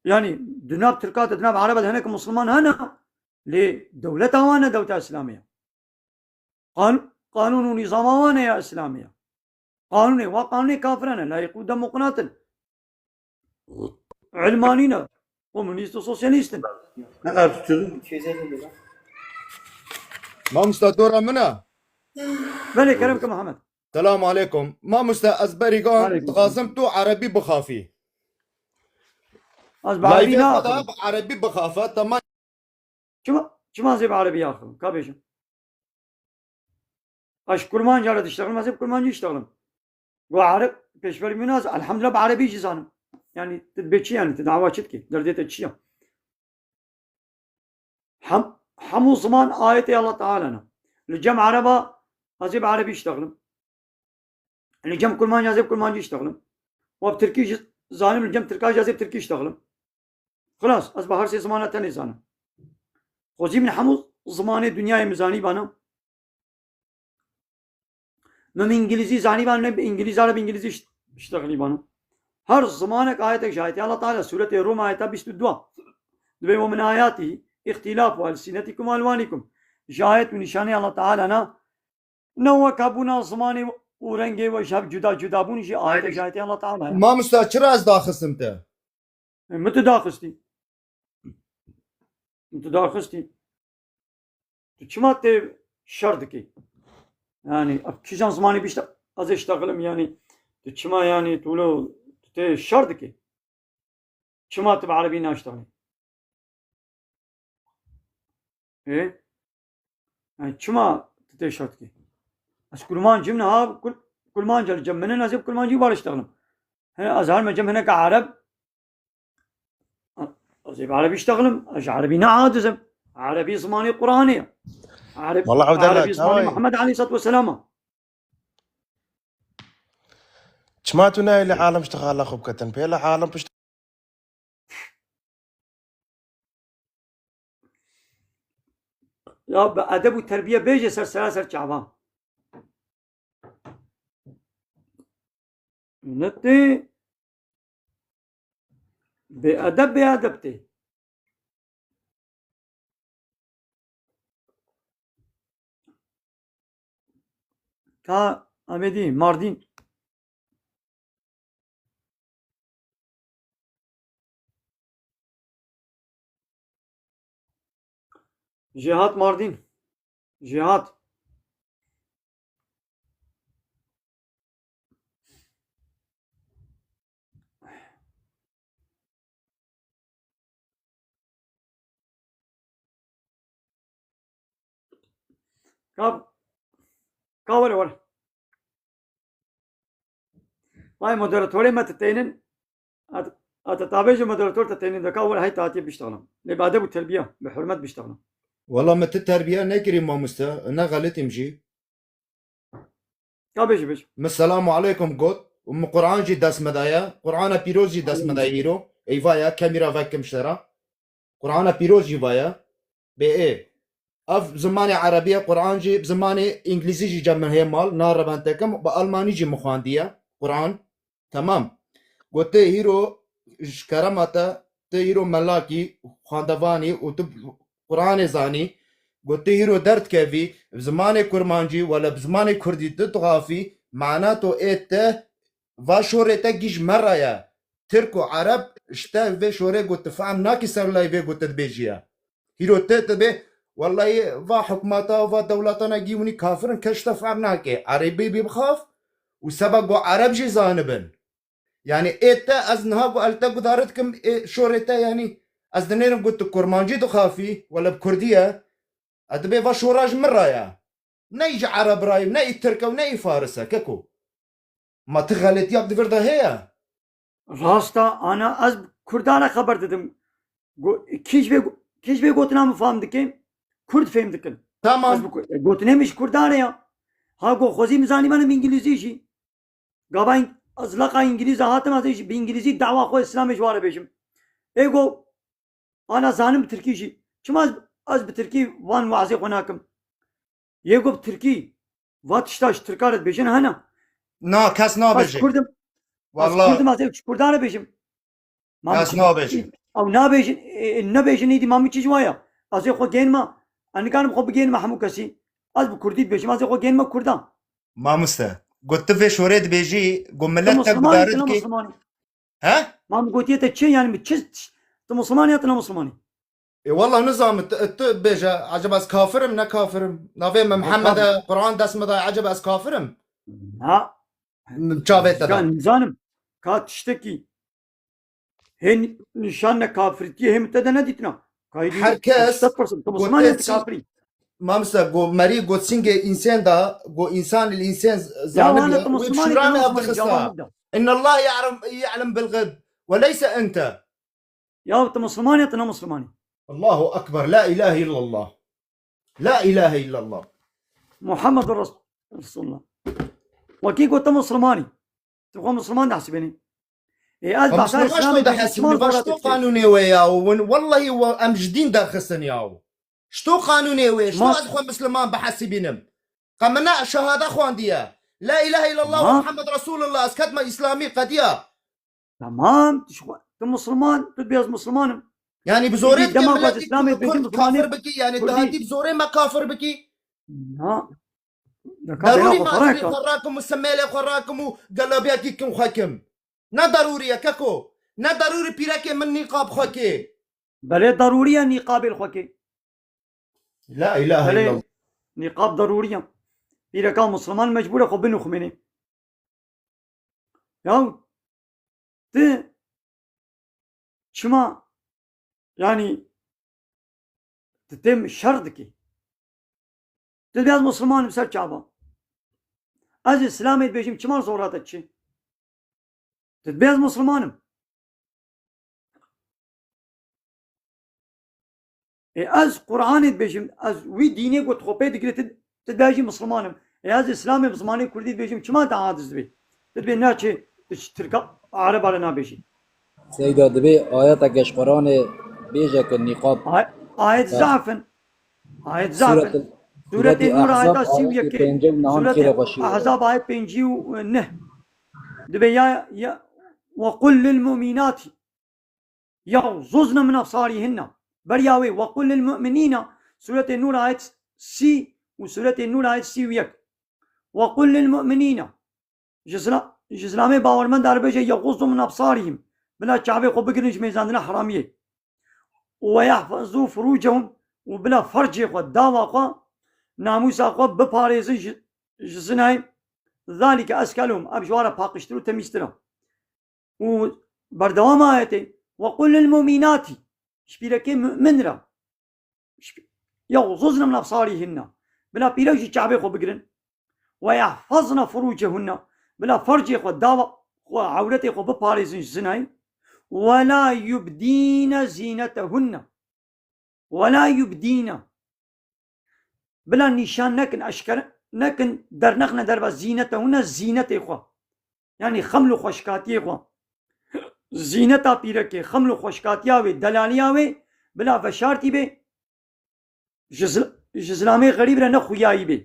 Yani di nav Tirka de, di nav Ereba de hinek Musulman hene. Lê dewleta wan ne dewleta Îslamî ye. Qan-, qanûn û nîzama wan e ya Îslamî ye. Qanûnê wa qanûnê kafiran e, layîq û demokrat in. Ilmanî ne. Komûnîst û sosyalîst in. Ne kadar tutuyorsun? Mamosta, dora min e. Belê, kerem ke Mihemed. Selam aleykum. Mamosta, ez berî gan Aleykum. Dixwazim tu erebî bixafî. Ez bi erebî Layvê xwe de naxivim. Bi erebî bixafe, tamam. Çima, çima zê bi erebî axivim? Ka bêjim. Ez kurmanca re diştexlim, ez ê bi kurmancî iştexlim. Go ereb, pêşberî min ez, elhamdülillah, bi erebî jî zanim. Yani, tu dibê çi yani, tu dawa çi dikî? Derdê te çi ya? Hem, hemû ziman ayetê Allah Teala ne. Li cem ereba, ez ê bi erebî iştexlim. Li cem kurmanca, ez ê bi kurmancî iştexlim. Wa bi tirkî jî zanim, li cem tirka jî ez ê bi tirkî iştexlim. Xilas, ez bi her sê zimana tenê zanim. Xwezî min hemû zimanê dinyayê min zanîbana. Ne min îngilîzî zanîbana, ne bi îngilîza re bi îngilîzî şt-, ştexlîbana. Her zimanek ayetek ji ayetê Allah Teala, Sûretê Rum ayeta bîst û du. Dibê ومن آياته اختلاف ألسنتكم وألوانكم. Ji ayet û nîşanê Allah Teala ne, ne weka bûna zimanê û rengê we ji hev cuda cuda bûn, jî ayet, ji ayetê Allah Teala ye. Mamosta, çira ez daxistim te? E, min tu daxistî. Min tu daxistî. Tu çima tê şer dikî? Yani, ev kîjan zimanî bî işte, ez ê ştexilim, yani, tu çima, yani, tu lo, tu tê şer dikî? Çima tu bi erebî naştexilî? Ê? Yani, çima tu tê şer dikî? Ez kurmancim niha, kur-, kurmanc li cem min in, ez ê bi kurmancî bar ştexlim. He, ez her me cem hineke ereb, ez ê bi erebî ştexlim, ez ji erebî ne aciz im. Erebî zimanê Qur'anê ye. Ereb-, Wala Evdela, erebî zimanê çawayî? Muhammed aleyhissalatu vesselam e. Çima tu nayê li alem ji te xala xwe biketin? Pê li alem pişt Ya bi edeb û terbiye bêje ser sera ser çavan. Ne tê bê edeb, bê edeb tê. Ka Amedî, Mardîn. Jêhat Mardîn. Jêhat. Ka, ka were were. Vay moderatorê me te tênin. At, at tabê ji moderator te tênin de ka were hey tatiyê biştexlim. Lê bi edeb û terbiye, bi hurmet biştexlim. Wala me ti terbiye nekirî mamoste, ne xeletîm jî. Ya bêje, bêje. Min selamu aleykum got û min Quran jî dest me daye. Qurana pîroz jî dest me daye îro. Eyva ya, kemîra vekim ji te re. Qurana pîroz jî vaye. Bê ê. Ev zimanê erebî ye, Quran jî, zimanê îngilîzî jî cem min heye mal, na rebentekim, bi almanî jî min xwendiye. Quran. Temam. Got, tu hîro ji kerema te, tu hîro melakî, xwendevanî û tu Quranê zanî. Got, tu hîro derdikevî, bi zimanê kurmancî, wele bi zimanê kurdî tu dixafî, mana to ê te, va şorê te gî ji me re ye. Tirk û Ereb ji te vê şorê got tu fehm nakî ser layî vê got tu dibêjî ye. Hîro te dibê, wellahî va hikûmeta, va dewletana gî winî kafir in, kes ji te fehm nake. Erebî bî bixaf û seba got Ereb jî zanibin. Yani ê te ez niha got el te guhdar dikim, ê şorê te yani ez dinêrim got tu kurmancî dixafî, wele bi kurdî ye. Ez dibê va şora ji min re ye. Ne î ji Ereb re ye, ne î Tirk e û ne î Faris e, keko. Ma ti xeletiyak di vir de heye? Rast e, ana ez bi Kurdan re xeber didim. Go-, kî ji vê go-, kî ji vê gotina min fam dike? Kurd fêm dikin. Tamam. Ez bi ku-, e, gotinê min ji Kurdan re ya. Ha go xwezî min zanî benim îngilîzî jî. Gava în-, ez leqa îngilîza hatim, ez ê jî bi îngilîzî dawa xwe Îslamê ji wan re bêjim. Ê go, ana zanim bi tirkî jî. Çima ez, ez bi tirkî van wazê xwe nakim? Yê go bi tirkî, va tişta ji tirka re dibêjin hene. Na, kes nabêje. Ez Kurd im. Ez Wallah. Kurd im, ez ê ji Kurdan re bêjim. Ma Kes min nabêje. Ew nabêjin, e, e, nebêjin, îdî ma min çi ji wan ya? Ez ê xwe gênme, ez nikarim xwe bigênme hemû kesî. Ez bi Kurdî dibêjim, ez ê xwe gênme Kurdan. Mamoste, got tu vê şorê dibêjî, got Tu milet te Musulman î, guhdar tu ne dikî. Musulman î? He? Ma min gotiye te çi, yani min çi, tu Musulman î ya tu ne Musulman î? E, wallah nizam, tu, tu bêje, acaba ez kafir im, ne kafir im? Navê min Muhammed e, Quran dest min daye, acaba ez kafir im? Na. Çavê te de. Gan nizanim. Ka tiştekî hê nîşan ne kafirtiyê hê min te de nedîtina. Ka îdî Her kes Sed persen. Tu Musulman î ya tu kafir î? Mamoste, got merî, got singê însan da, got însan il însan Ya zalim wana ya. Tu Wî Musulman î, tu şûra ne me Musulman î, dixista. Cevabım da. Inna Allah ya'lem, ya'lem bil ğeyb. Ve leyse ente. Ya tu Musulman î ya tu ne Musulman î? Allahu Ekber. La ilahe illallah. La ilahe illallah. Muhammedur Res-, Resulullah. Wekî got tu Musulman î. Tu xwe Musulman dihesibînî. Ê, ez Xwe behsa Musulman Îslamê şto bêjim, dihesibînî, çima va zora şto tu qanûnê wê ya, win, wellahî we em ji dîn derxisin ya. Şto qanûnê wê, şto Ma- ez xwe Musulman bihesibînim. Qe min ne şehade xwendiye. La ilahe illallah Ma- Muhammed Resulullah, ez ketme Îslamî qediya. Tamam, tu ji xwe, tu Musulman, tu dibê ez Musulman im. Yani bi zorê Peki, dema ku ez miletî Îslamê Kurd, dibêjim, Kurd zimanê kafir bikî, yani Kurdî. Daha dî bi zorê me kafir bikî. Na. Deka Darûrî bela xwe mazirê ferek xwe rakim û semêlê xwe rakim û gelabiyekî kim xwe kim. Ne darûrî ye keko. Ne darûrî pîrekê min nîqab xwe kê. Belê darûrî ye nîqabê li xwe kê. La ilahe Belê illallah. Nîqab darûrî ye. Pîreka Musliman mecbûr e xwe binuxmênê. Ya tu çima, yani, tu têm şer dikî? Tu dibê ez Musliman im ser çava. Ez Îslamê dibêjim, çima zora te çi? Tu dibê ez Musliman im. Ê, ez Qur'anê dibêjim, ez wî dînê ku tu xwe pê digirî, tu, tu dibêjî Misliman im. Ê, ez Îslamê bi zimanê Kurdî dibêjim, çima te aciz dibê? Tu dibê neçê, tu ji Tirka, Ereba re nabêjî. Seyda, dibê ayeteke ji Qur'anê bêje ku nîqab Ay-, ayet Ha. zaf in. Ayet zaf in. Sûretil-, Sûretê Sûretê Nur Ahzab ayeta sî û yekê. ayetê pêncî û nehê Sûretê xêra xweşî. Ahzab ayet pêncî û neh. Dibê ya, ya, "Ve qul lil mu'minati." Yaghdudne min ebsarihinne. Beriya wê, "Ve qul lil mu'minîne", Sûretê Nur ayet sî û Sûretê Nur ayet sî û yek. "Ve qul lil mu'minîne." Ji zila-, ji zilamê bawermend re bêje, "Yaghdudne min ebsarihim." Bila çavê xwe bigirin ji mêzandina heramiyê. "Ve yahfazû furûcehum." Û bila fercê xwe, dava xwe, namûsa xwe biparêzin ji, ji zinayê. "Zalike ezke lehum." Ev ji wan re paqijtir û temîztir e. Û berdewam ayetê, "Ve qul lil mu'minati." Ji pîrekê mu'min re. Ji pî-, "Yaghdudne min ebsarihinne." Bila pîrek jî çavê xwe bigirin. "Ve yahfazne furûcehunne." Bila fercê xwe, dava xwe, ewretê xwe biparêzin ji zinayê. "Ve la yubdîne zînetehunne." "Ve la yubdîne." Bila nîşan nekin, eşkere nekin, dernexne derva zînetehunne, zînetê xwe. Yanî xeml û xweşkatiyê xwe. Zîneta pîrekê, xeml û xweşkatiya wê, delaliya wê, bila veşartî bê, ji zil-, ji zilamê xerîb re ne xuyayî bê.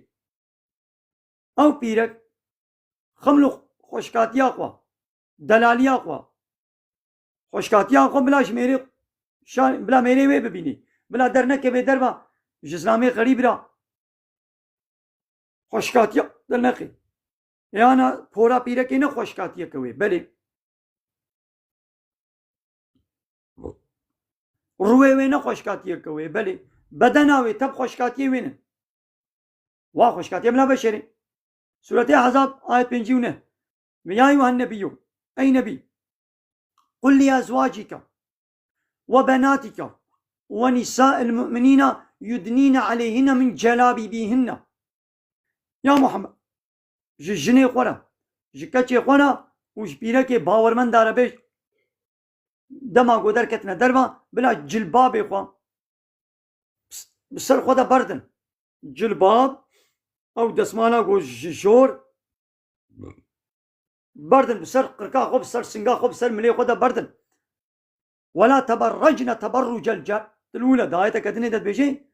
Ew pîrek xeml û xweşkatiya xwe, delaliya xwe, xweşkatiya xwe bila ji mêrê şa-, bila mêrê wê bibînî. Bila dernekeve derva ji zilamê xerîb re xweşkatiya derneqê. Yana pora pîrekê ne xweşkatiyeke wê, belê. Rûyê wê ne xweşkatiyeke wê, belê. Bedena wê, tep xweşkatiyê wê ne. Wa xweşkatiye bila veşêrê. Sûretê Ahzab, ayet pêncî û neh. Ve ya eyyuhen nebiyyû, ey nebî, qul li ezwacike ve benatike ve nisa'il mu'minîne yudnîne aleyhinne min celabîbîhinne. Ya Muhammed, ji jinê xwe re, ji keçê xwe re û ji pîrekê bawermenda re bêj, dema ku derketine derva, bila cilbabê xwe bi ser xwe de berdin. Cilbab, ew desmala ku ji jor berdin, bi ser qirka xwe, bi ser singa xwe, bi ser milê xwe de berdin. "Wela teberrecne teberrucel ca-, til ûle", di ayeteke dinê de dibêje,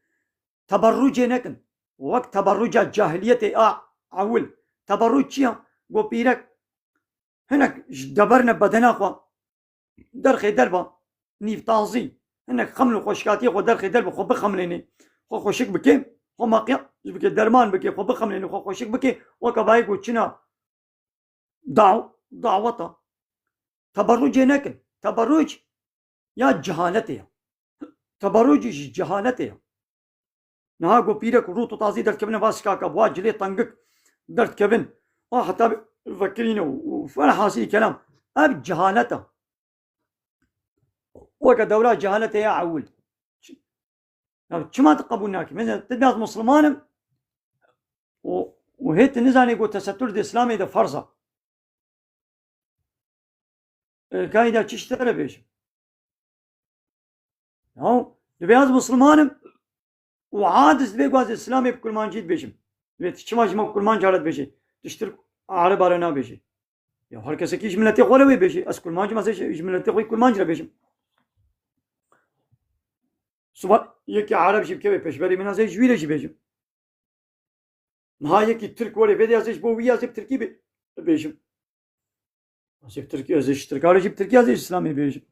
teberrucê nekin. Wek teberruca cahiliyetê a ewil. Teberruc çi ya? Go pîrek hinek ji deberne bedena xwe, derxê derba, nîv tazî, hinek xeml û xweşkatiyê xwe derxê derba, xwe bixemlênê, xwe xweşik bike, xwe makyaj bike, derman bike, xwe bixemlênê, xwe xweşik bike, weke bayê ku çina daw-, daweta. Teberrucê nekin. Teberruc ya cehaletê ya. Teberruc ji cehaletê ya. Niha ku pîrek rût û tazî derdikevine va şikaka, wa cilê tengik derdikevin, wa heta vekirîne û, û velhasilî kelam. Ev cehalet e. Weke dewra cehaletê ya ewil. Ya çima tu qebûl nakî? Mesela, tu dibê ez Musliman im û, û hê tu nizanî ku tesettûr di Îslamê de ferz e. E, kayda çi ji te re bêjim? Ya, dibê ez Musliman im û aciz dibê ku ez Îslamê bi Kurmancî dibêjim. Dibê tu çima ji me Kurmanca re dibêjî? Tu ji Tirk Ereba re nabêjî. Ya her kesekî ji miletê xwe re wê bêjî. Ez Kurmanc im, ez ê ji, ji miletê xwe Kurmanc re bêjim. Siba yekî Ereb jî bikeve pêşberî min, ez ê ji wî re jî bêjim. Niha yekî Tirk were vê de, ez ê ji bo wî, ez ê bi Tirkî bê-, bêjim. Ez ê bi Tirkî, ez ê ji Tirka re jî bi Tirkî, ez ê ji Îslamê bêjim.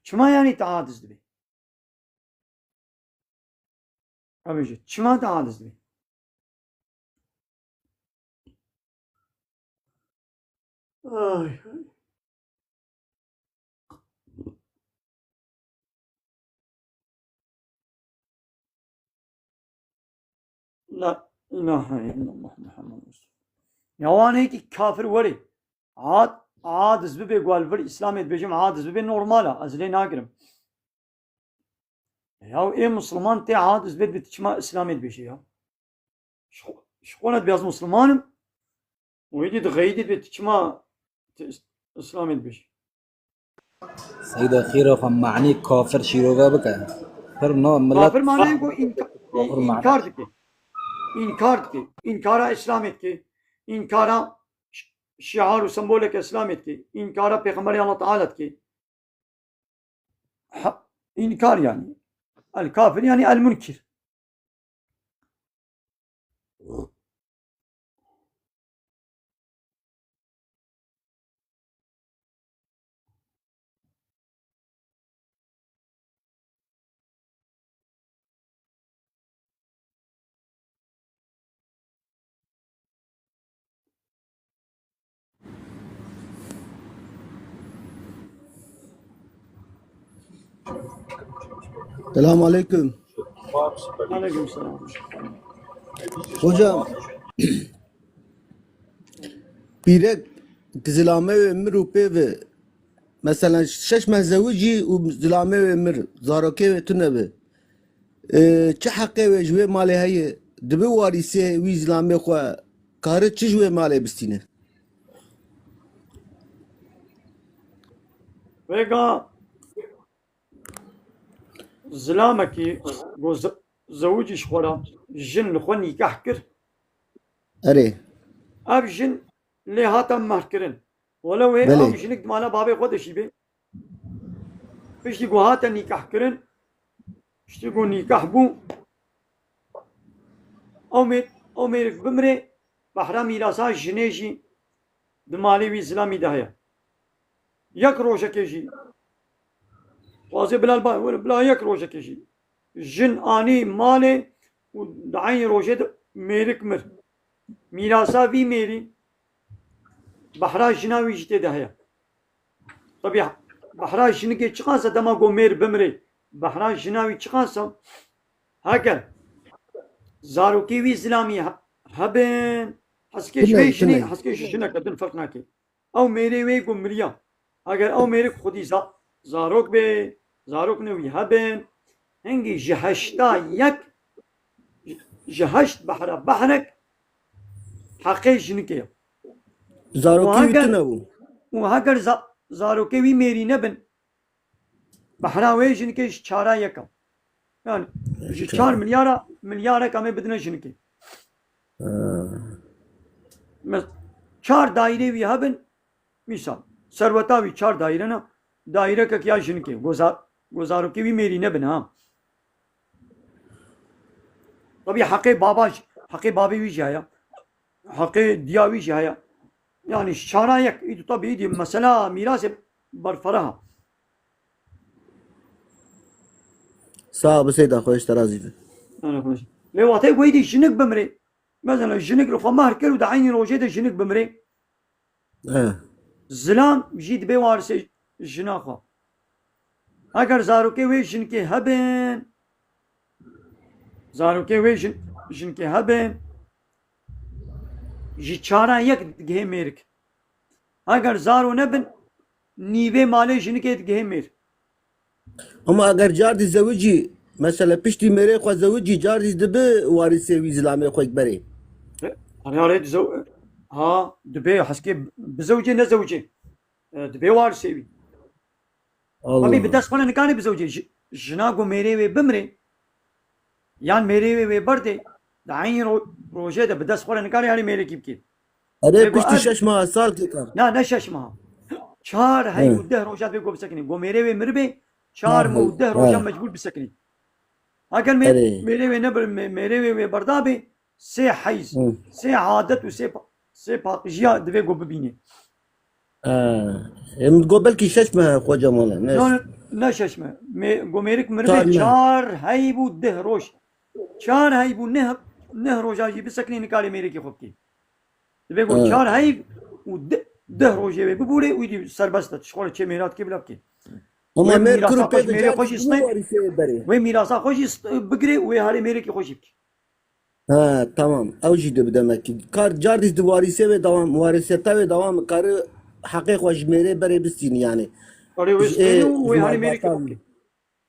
Çima yani te aciz dibê? Abi ji çima te aciz dibê? Ay, ay. La ilahe illallah Muhammed Resul. Ya wan êkî kafir werê. Ad, aciz bibe, gel vir Îslamê dibêjim, aciz bibe normal a. Ez lê nagirim. Ya ê Musliman tê aciz bê, bi çima Îslamê dibêje ya? Ji xwe, ji xwe ne dibê ez Musliman im. Û êdî dixeyidî dibê tu çima tu Îs-, Îslamê dibêjî? Seyda xêra xwe manî kafir şîrove bike. Pir na milet Kafir manayê ku înka-, kafir mana. Înkar dike. Înkar dike. Înkara Îslamê dike. Înkara şi-, şiar û semboleke Îslamê dike. Înkara Pêxemberê Allah Teala dike. Ha, înkar yani. El kafir yani el munkir. Selamun aleyküm. Aleyküm selam. Hocam, pîrek zilamê wê mir û pê ve, mesela şeş meh zewicî û zilamê wê mir, zarokê wê tune ve. Ê, çi heqê wê ji wê malê heye? Dibe warîsê wî zilamê xwe kare çi ji wê malê bistîne? Vêga zilamekî ku ze-, zewicî ji xwe re jin li xwe nîkeh kir. Erê. Ev jin lê hate mehrkirin. Wele wê Belê. Ew jinik di mala babê xwe de jî bê. Piştî ku hate nîkehkirin, piştî ku nîkeh bû, ew mêr-, ew mêrik bimirê, behra mîrasa jinê jî di malê wî zilamî de heye. Yek rojekê jî, dixwazê bila li ba-, were bila yek rojekê jî. Jin anî malê û di eynî rojê de mêrik mir. Mîrasa vî mêrî behra jina wî jî tê de heye. Tabî behra jinikê çiqas e, dema ku mêr bimirê, behra jina wî çiqas e? Heger zarokê wî zilamî he-, hebin, heskê ji Tune, vê jinê, tune. Heskê ji jinek e, din ferq nake. Ew mêrê wê ku miriya. Eger ew mêrik xwedî za-, zarok bê, zarok ne wî hebin, hingî ji heşta yek, ji heşt behra behrek heqê jinikê ye. Zarokê Û wî heger, tune bû. Û heger za-, zarokê wî mêrî nebin, behra wê jinikê ji çara yek e. Yani ji çar milyara, milyarek em ê bidine jinikê. Ha. Mes-, çar daîrê wî hebin, mîsal, serweta wî çar daîre ne, daîrekek ya jinikê, gozar-, gozarokê wî mêrî nebin ha. Tabî heqê baba jî, heqê babê wî jî heye. Heqê diya wî jî heye. Yani ji çara yek, îdî tabî îdî mesela mîrasê berfireh e. Sağ ol, Seyda, xweş te razî be. Ana xweş. Lê wextê ku îdî jinik bimrê, mesela jinik li xwe mehr kir û di eynî rojê de jinik bimrê, He. Zilam jî dibê warisê jina xwe. Eger zarokê wê jinikê hebin, zarokê wê jin-, jinikê hebin, ji çara yek digihê mêrik. Eger zaro nebin, nîvê malê jinikê digihê mêr. Ama eger cardî zewicî, mesela piştî mêrê xwe zewicî, cardî dibi warîsê wî zilamê xwe berê. Erê, erê, dizew-, ha, dibê heskê bizewicê nezewicê. E, dibê warîsê wî. Allah. Tabî bi dest xwe re nikare bizewicê. Ji-, jina ku mêrê wê bimrê, yan mêrê wê wê berdê, di eynî ro-, rojê de bi dest xwe re nikare yarî mêrekî bikê. Erê, piştî şeş meha, sal têkar. Na, ne şeş meha. Çar hey û deh roja divê ku bisekinî. Ku mêrê wê miribê, çar meh û deh roja mecbûr bisekinî. Eger mê-, mêrê wê nebir-, mê-, mêrê wê wê berdabê, sê heyz, sê adet û sê pa-, sê paqijiya divê ku bibînê. Em go belkî şeş meh xweca mala, ne? No, no, ne şeş me. Mê-, go mêrik miribe çar heyv û deh roj. Çar heyv û neh, neh roja jî bisekinî nikarê mêrikê xwe bikî. Divê go çar heyv û de-, deh rojê wê bibûrê û dî serbest e. Ji xwe re çê mêra dikê bila bikê. Ama wê mêr mîrasa kur xwe ji mêrê xwe jî stê. Wê mîrasa xwe jî st-, bigirê û wê herê mêrikê xwe jî bikî. Ha, tamam. Ew jî dibide me ki. Kar car dîs di warîsê wê dewam, warîseta wê dewam kari heqê xwe ji mêrê berê bistînî yani. Erê wê stênî û wê herê mêrikê xwe bikî.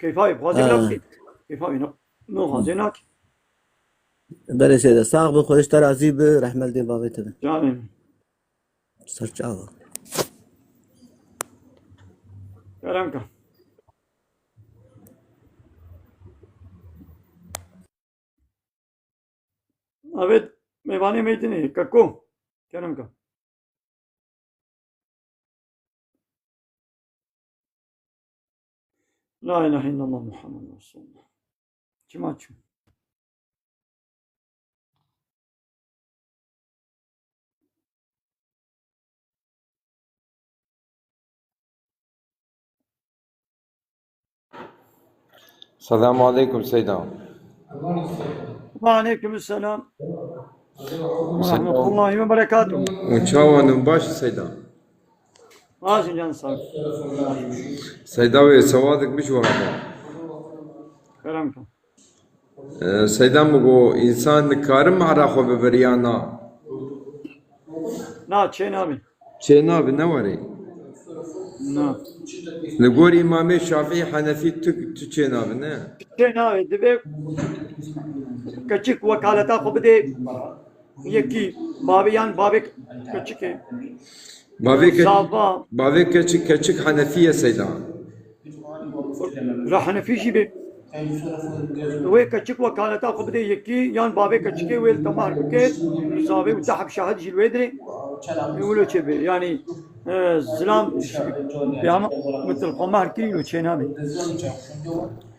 Keyfa wî, xwazê bila bikî. Keyfa wî, no. No xwazê nakî. Berê seyde, sax bi, Xwedê ji te razî bi, rehmet dê bavê te be. Canê min. Ser çava. Kerem ke. Evet, mêvanê me dinê, Keko. Kerem ke. La ilahe illallah Muhammed Resulullah. Çima çû? Selamun aleyküm Seyda. Ve aleyküm selam. Ve rahmetullahi ve berekatuhu. Hûn çawa ne, hûn baş in Seyda? Baş in can sağ ol. Seyda wê sewadik min ji we re. Kerem ke. Ee, Seyda min got, însan dikare mehra xwe bibire ya na? Na, çê nabe. Çê nabe, ne were? Na. Li gor Îmamê Şafî, Henefî tu, tu çê nabe, ne? Çê nabe, divê keçik wekaleta xwe bide yekî, bavê yan bavê keçikê. Bavê ke-, Zava. Bavê keçik, keçik Henefî ye Seyda. Ra Henefî jî bê. Wê keçik wekaleta xwe bide yekî, yan bavê keçikê wê li te mahr bike, zavê û deh heb şahid jî li wê dirê. Ê wilo çê bê. Yanî, e, zilam, peyama, mitil xwe mahr kirî wilo çê nabe.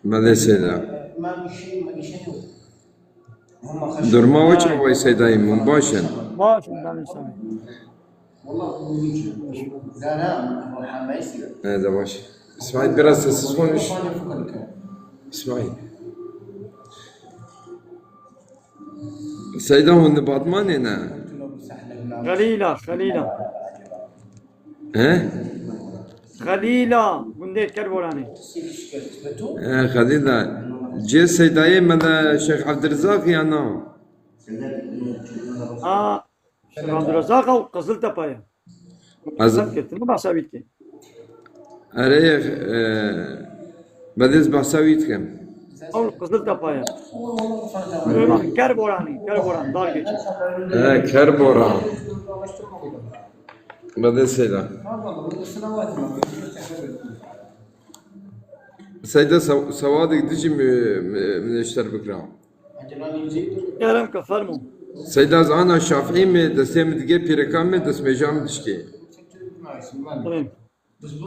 Belê Seyda. Durma we çawa ye Seydayê min? Baş in? Baş in, belê sağ ol. He, de baş. İsmail, biraz sessiz konuş. İsmail. Seyda, hûn li Batmanê ne? Xelîla, Xelîla. He? Xelîla, gundê Kerboranê. He, Xelîla. Cê Seydayê me de Şêx Evdirizaq ya na? A, Şêx Evdirizaq ew Qiziltepe ye. Ez Qizil ke, tu ne behsa wî dikî? Erê, e, belê ez behsa wî dikim. Ew Qiziltepe ye. Kerboranê, Kerboran, dar geçî. He, Kerboran. Belê Seyda. Seyda, sew-, sewadek dijî mi-, mi-, min ji te re bikira. Kerem ke, fermo. Seyda, ez ana Şafî me, destê min digê pîreka me, destmêja min dişkê. Tamam.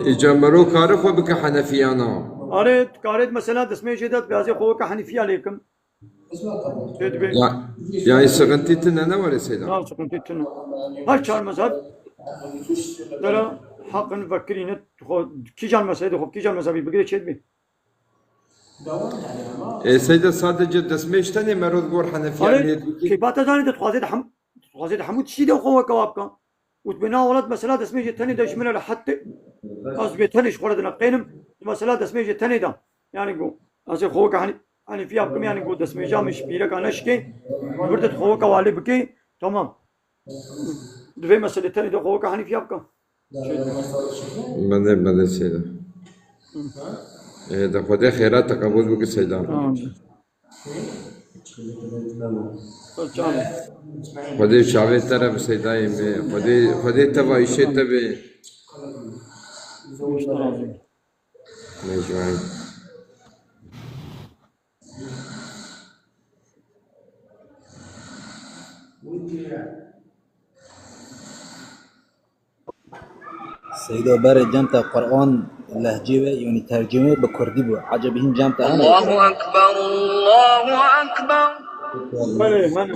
Îca mero kare xwe bike Henefiyana. Are, tu karê mesela destmêjê de, tu bihazê xwe weke Henefîya lê kim. Tê dibe. Ya, yani sıkıntı tine ne var Seyda? Ya, sıkıntı tine. Her çar mezhep dera hakkını vekirîne, xwe, kîjan mezhebê xwe, kîjan mezhebî bigire çê dibe. E, Seyda, sadece destmêj tenê mero digor Henefiya. Are, lê dikî. Kêfa te zanî, dixwazê de hem, dixwazê de hemû tiştî de xwe weke wa bike. Û tu bê na welat mesela destmêjê tenê de ji min re hette. Ez bê tenê ji xwe re dineqênim. Mesela destmêjê tenê de. Yani go, ez ê xwe weke Henî-, Henîfiya bikim, yani go destmêja min ji pîreka neşikê. Li vir de tu xwe weke walê bikê. Tamam. Di vê meselê tenê de xwe weke Henîfiya bike. Belê, belê Seyda. Ê, de Xwedê xêra te qebûl bike Seyda. Tamam. Xwedê çavê te re bi Seydayê me. Xwedê, Xwedê teva îşê te be. Mecmuî. Seydo, berê cem te Quran lehcê we, yanî tercüme bi kurdî bû. Ecebî hîn cem te hene? Allahu Ekber, Allahu Ekber. Belê, hene.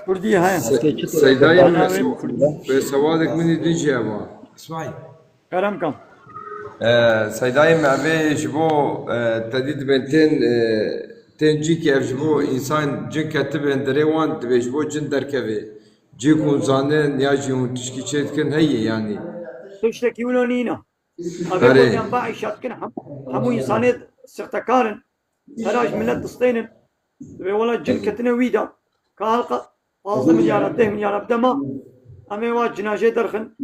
Kurdî heye. Seydayê me, bêsewadek min ê din jî heba. İsmail. Kerem kam. Seydayê me, evê ji bo te dî dibên tên, tên cîkî, ev ji bo însan cin ketibên derê wan dibê ji bo cin derkevê. Cîk hûn zanin ya jî hûn tişkî çê dikin heye yanî. Tiştekî wilo nîne. Evê Erê. Gotiyan ba îşa dikin hem, hemû însanê sixtekar in. Hera ji milet distênin. Dibê wela cin ketine wî de. Ka halka pazdeh milyara, deh milyara bide ma. Em ê wa cinajê derxin.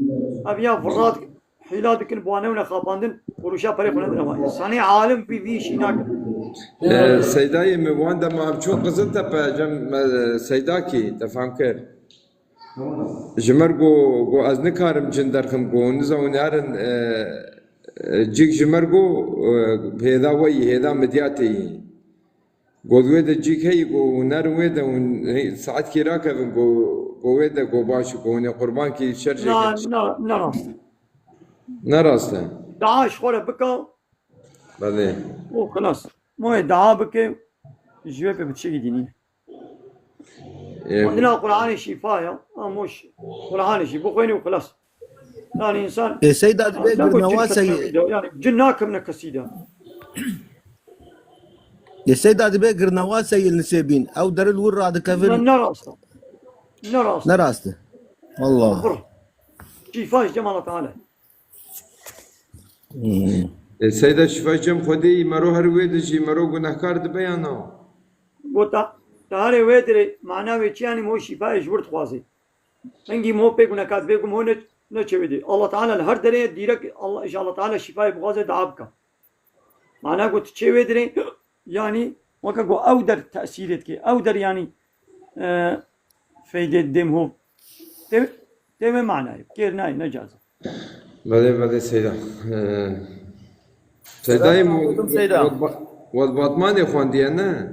Ev ya virra dik-, hîla dikin, bi wan newne xapandin. Û rûşa perê xwe nedine wan. Însanê alim vî, vî işî nakin. Seydayê min wan dema em çûn Qiziltepe, cem, Seydakî, te fam kir. Ji me re got, got, ez nikarim cin derxim, got, hûn niza hûn herin, e, e, cîk ji me re got, e, hêda we yî, hêda midyatê yî. Got, wê de cîk heyî, got, hûn herin wê de, hûn hey, saetkî rakevin, got, got, wê de, got, baş, got, hûn ê qurbankî şer jê Na, kin. Na, ne rast e. Ne rast e. Dua ji xwe re bike. Belê. Û xilas. Moyê dua bike, ji wê pê bi tiştekî dînî. Ê, Xwendina Qur'anê şîfa ya. Amoş Qur'anê jî bixwînî û xilas. Yani insan Ê Seyda dibê ne got cin girnewaseyê. Ketine wî de. Yani cin nakevne kesî de. Ê Seyda dibê girnewaseyê li Nisêbîn. Ew deril wir radikevin. Ne, ne rast e. Ne rast. Ne rast e. Allah. Qur. Şîfa ji cem Allah Teala. Hmm. E, Seyda şîfa cem Xwedê yî, mero her wê de jî mero gunehkar dibe ya na? Gota, te herê wê dirê, mana wê çi yani mo şîfayê ji wir dixwazê. Hingî mo pê gunehkar dibe, gum ho ne, ne çewê dê. Allah Teala li her derê dîrek Allah, ji Allah Teala şîfayê bixwaze dua bika. Mana got çê wê dirê, yani weke got ew der tesîrê dike, ew der yani, e, feydê dêm ho. Tê, tê wê manayê, kêr nayê, ne caz e. Belê, belê Seyda. Ee, Seydayê Selam aleyküm Seyda. Wad Batmanê xwendiye ne?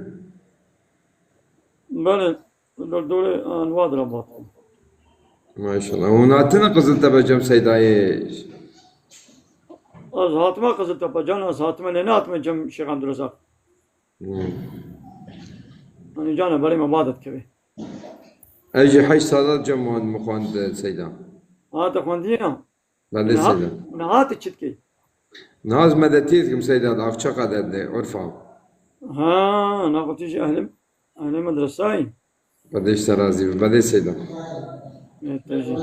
Belê, li dorê Anwad re Batman. Maşallah. Hûn hatine Qiziltepe cem Seydayê? Ez hatime Qiziltepe, can ez hatime, lê nehatime cem Şêx Abdurezak. Hmm. Hani cana berê me badet kevê. Ez jî heşt sala cem wan min xwend Seyda. Ha, te xwendiye? Belê Niha, Seyda. Niha tu çi dikey? Niha ez medetiyê dikim Seyda, di Avçaka de, di Urfa. Ha, na xwe tu jî ehlim, ehli medresayî. Xwedê ji te razî be. Belê Seyda. Evet, te jî.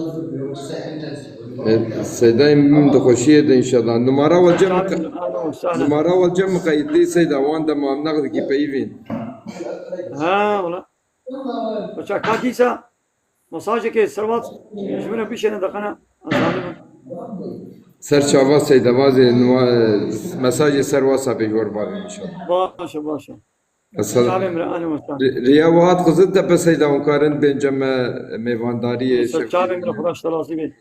E, Seydayê min dixweşiyê de înşallah. Numara we cem Çavi, ahlen ve sahlen. Numara we cem miqeyidî Seyda, wan dema em nexdikî peyivîn. Ha, wala. Paşa ka dîsa mesajekê serwat ji min re bişêne deqene ez zanibim. Ser çava Seyda, vazê mesajê ser WhatsAppê ji we re bavê înşallah. Baş e, baş e. Mesela, Çavê min re, ahlen ve sahlen. Ri-, riya we hat Qiziltepe Seyda, hûn karin bên cem me mêvandariyê Ser şev çavê min re, Xuda ji te razî be.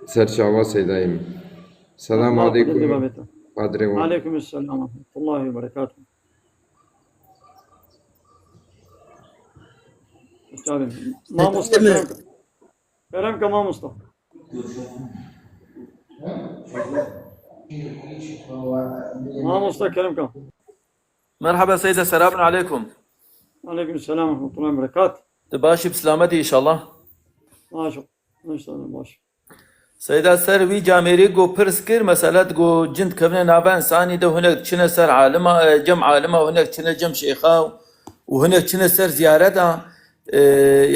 Ser çava Seydayê min. Selam Allah aleyküm. Xwedê devam et. Padre wan. Aleyküm selam ve rahmetullahi ve berekatuhu. Çavê min. Mamosta Kerem. Kerem ke mamosta. Mamosta Kerem ke. Merhaba Seyda, selamun aleyküm. Aleyküm selam ve rahmetullahi ve berekat. Tu baş î, bi selametî înşallah. Baş ol. Înşallah baş. Seyda, ser wî camêrî ku pirs kir, mesela, ku cin dikevine nava insanî de, hinek diçine ser alima, e, cem alima, hinek diçine cem şêxa û hinek diçine ser ziyareta. E,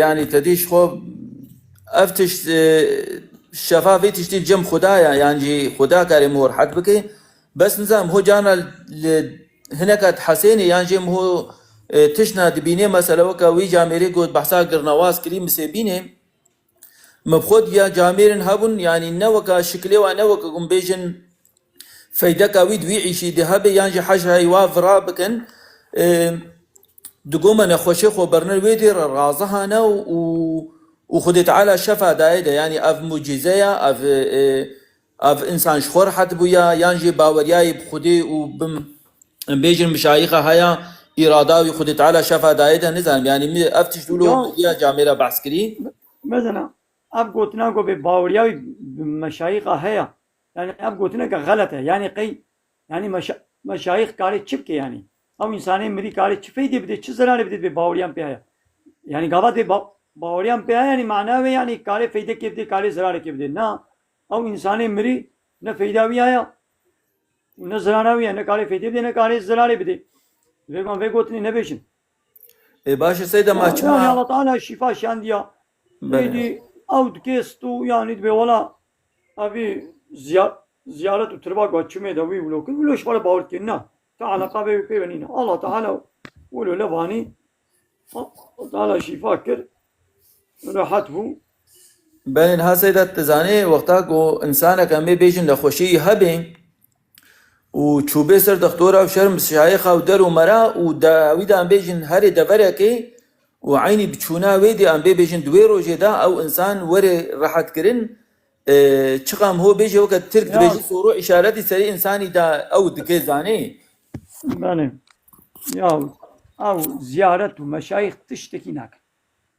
yani te dî ji xwe ev tişt, e, şefa vê tiştî cem Xuda ya, yan jî Xuda karê min rehet bike. Bes nizam ho cana li hineka dihesênê yan jî min ho, e, tişna dibînê, mesela weka wî camêrê got behsa girnewaz kirî misê bînê. Me bi xwe diya camêrin hebûn, yanî ne weka şikilê wa, ne weka ku bêjin feydeka wî di wî îşî de hebe, yan jî hejhey wa vira bikin. E, digo me nexweşê xwe berine wê dê re razihane û, û, û Xwedê Teala şefa dayê de, yanî ev mucîze ya, ev, e, ev însan ji xwe rehet bûya, yan jî baweriyayê bi Xwedê û bi bêjin meşayîxa haya, îrada wî Xwedê Teala şefa dayê de, nizanim. Yanî min ev tişt wilo Ya- ya camêra behs kirî. Mesela, ev gotina ku bê baweriya wî bi meşayîxa heye, yani ev gotineke xelet e. Yani qey, yani meşa-, meşayîx karê çi bike yani? Ew însanê mirî karê çi feydê bide, çi zerarê bide bê baweriyan pê heye? Yani gava dê ba-, baweriyan pê heye, yani mana wê yani karê feydekê bidê, karê zerarê kê bidê. Na, ew insanê mirî ne feyda wî heye û ne zerara wî ye, ne karê feydê bidê, ne karê zerarê bidê. Vê van vê gotinê nebêjin. Ê, baş e, Seyda, ma Ya, çima yani Allah Teala şîfa şandiya. Belê. Êdî ew dikê stû, yani dibê wela evî ziya-, ziyaret û tirba ku çimê de wî wilo kir, wilo ji xwe re bawer dikê. Na. Te eleqa vê wî pê ve nîne. Allah Teala wilo levanî, Allah Teala şîfa kir, rehet bû. Belê, niha Seyda, tu zanî, wexta ku însanek em ê bêjin nexweşiyê hebê û çûbê ser dextora û şer mistişarexa û der û mera û dawî de em bêjin herê deverekê û eynî bi çûna wê dê em bê bêjin di wê rojê de ew însan were rehetkirin, e, çiqa em ho bêjê weke Tirk Ya. dibêjî soro îşaretî serê însanî de ew dike zanî. Belê. Ya, ew ziyaret û meşayîx tiştekî nakin.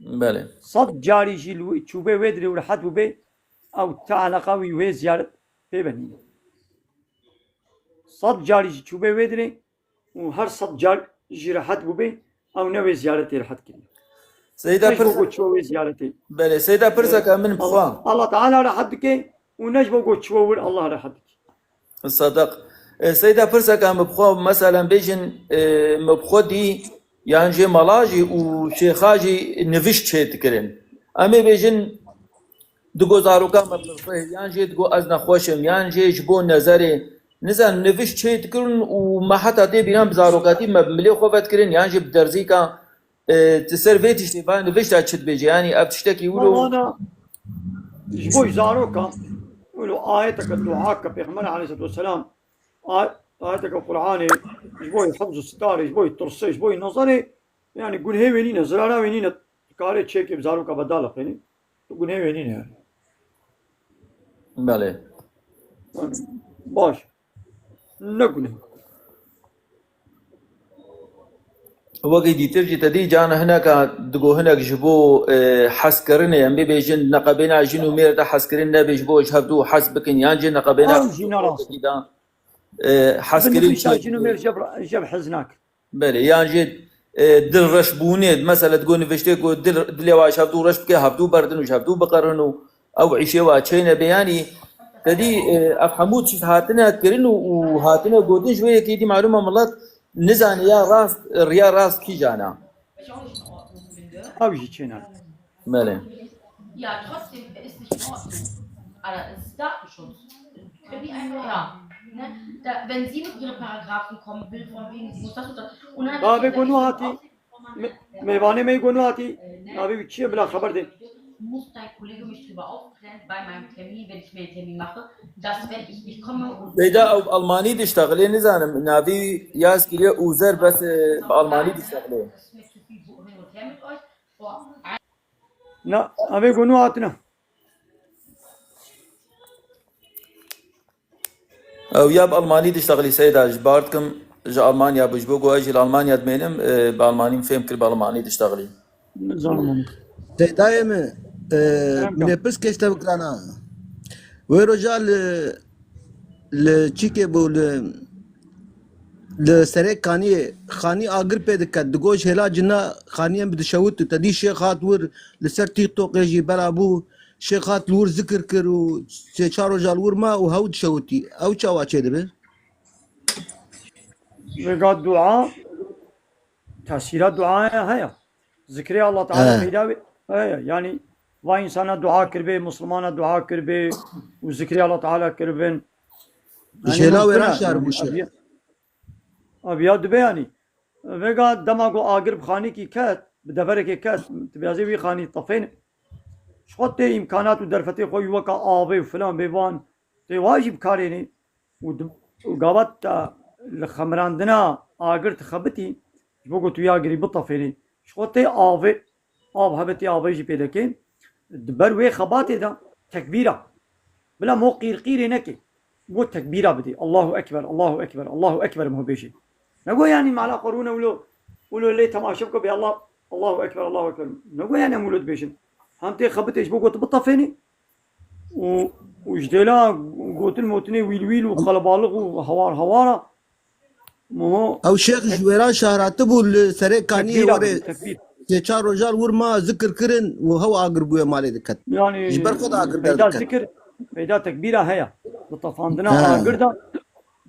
Belê. Sed carî jî li wî çûbê wê dirê û rehet bûbê, ew ti eleqa wî wê ziyaret pê ve nîne. Sed carî jî çûbê wê dirê û her sed car jî rehet bûbê, ew ne wê ziyaretê rehet kiriye. Seyda Ne ji bo pirs-, ku çû wê ziyaretê. Belê, Seyda, pirseka min bi xwe. Allah, Allah Teala rehet dike û ne ji bo ku çû wir Allah rehet dike. Sedeq. E, Seyda, pirseka min bi xwe, meselen bêjin, e, min bi xwe dî, yan jê mala jî û şêxa jî nivişt çê dikirin. Em ê bêjin, digo zaroka me pirse, yan jê digo ez nexweş im, yan jê ji bo nezerê. Nizanim, nivişt çê dikirin û me heta tê bîran bi zarokatî me bi milê xwe vedikirin, yan jî bi derzîka, e, ti ser vê tiştê va nivişta çi dibêje? Yanî ev tiştekî wilo Wana ji bo zaroka, wilo ayeteke dua ke Pêxember aleyhisselatu vesselam, a-, ayeteke Qur'anê, ji bo hifz û sitarê, ji bo tirsê, ji bo nezerê, yani gunhê wê nîne, zirara wê nîne, dikare çêkê bi zaroka ve dalixêne, tu gunhê wê nîne yani. Belê. Yani, baş. Ne guneh. Wekî dîtir jî te dî, can hineka digo hinek ji bo, e, hezkirinê, em bê bêjin neqebêna jin û mêr de hezkirin nebe, ji bo ji hevdû hez bikin, yan jî neqebêna Ew jî ne rast e. de, e, hezkirin Binivîşa çê jin û mêr jeb, jeb hez nakin. Belê, yan jî, e, dilreşbûnê, mesela digo niviştê ku dil, dilê wa ji hevdû reş bike, hevdû berdin û ji hevdû biqerin û ew îşê wa çêne be, yanî te dî, e, ev hemû tişt hatine kirin û, û hatine gotin, ji wê yekê dî malûm e milet nizane ya rast, riya rast kîjan e. Ew jî çêne. Belê. Ja, trotzdem ist nicht in Ordnung. Aber es ist Datenschutz. Können die einfach, ja. Ne? Da, wenn sie mit ihren Paragraphen kommen will, von wegen, sie muss das und das. Und dann Bavê Gonû hatî, me-, mêvanê me yê Gonû hatî, navê wî çi ye, bila xeber de. Muss dein Kollege mich drüber aufklären bei meinem Termin, wenn ich mir einen Termin mache, dass wenn ich nicht komme und Seyda, ew Almanî diştexilê, nizanim, navî yaz kiriye Uzer, bes, e, bi Almanî diştexilê. Das ist mir zu viel hin und her mit euch. Boah, Na, em ê Gonû hatine. Ew ya bi Almanî diştexilî Seyda, ji bar dikim ji Almanya bû, ji bo ku ez jî li Almanya dimênim, e, bi Almanî min fêm kir, bi Almanî diştexilî. Nizanim. Seydayê min, e, Kerem min ê pirs kêş te bikirana. Wê roja li, li çîkê bû, li, li serê kaniyê, xanî agir pê diket. Digot ji hêla cina xaniyên bi dişewit û te dî şêx hat wir li ser TikTokê jî bela bû. Şêx hat li wir zikir kir û sê çar roja li wir ma û hew dişewitî. Ew çawa çêdibe? Vêga dua, tesîra duaya heye. Zikrê Allah Teala He. peyda be. He, yani va insana dua kirbe, Müslümana dua kirbe û zikrê Allah Teala kirbin. Ji Yani hêla wê mumkin e, re şer yani bû şer. abiya, abiya dibe yani. Vêga dema ku agir bi xanîkî ket, bi deverekê ket, tu biyazê wî xanî tefên. Ji xwe tê îmkanat û derfetê xwe wî weka avê û filan bê van tê wa jî bikarênê. û di-, û gava te li xemirandina agir dixebitî, ji bo ku tu ya girî bitefênî, ji xwe tê avê, av hebe tê avê jî pê dekê, di ber wê xebatê de tekbîra. Bila mo qîrqîrê nekê. Go tekbîra bidê. Allahu Ekber, Allahu Ekber, Allahu Ekber mo bêjê. Nego yani mala xwe rûne wilo, wilo lê temaşe bike bê Allah, Allahu Ekber, Allahu Ekber. Nego yani em wilo dibêjin. Hem tê xebitê ji bo ku tu bitefênî, û, û ji dêla gotin motinê wîl wîl û qelebalix û hawar hawara. Moho Ew şêx ji wêran şaratibû li serê kaniyê tekbîra werê. bidin, tekbîr. sê çar rojan wir ma zikir kirin û hew agir bûye malê diket. Yanî Ji ber xwe de agir feyda derdiket. Zikir, feyda tekbîra heye. Di tefandina He. agir de,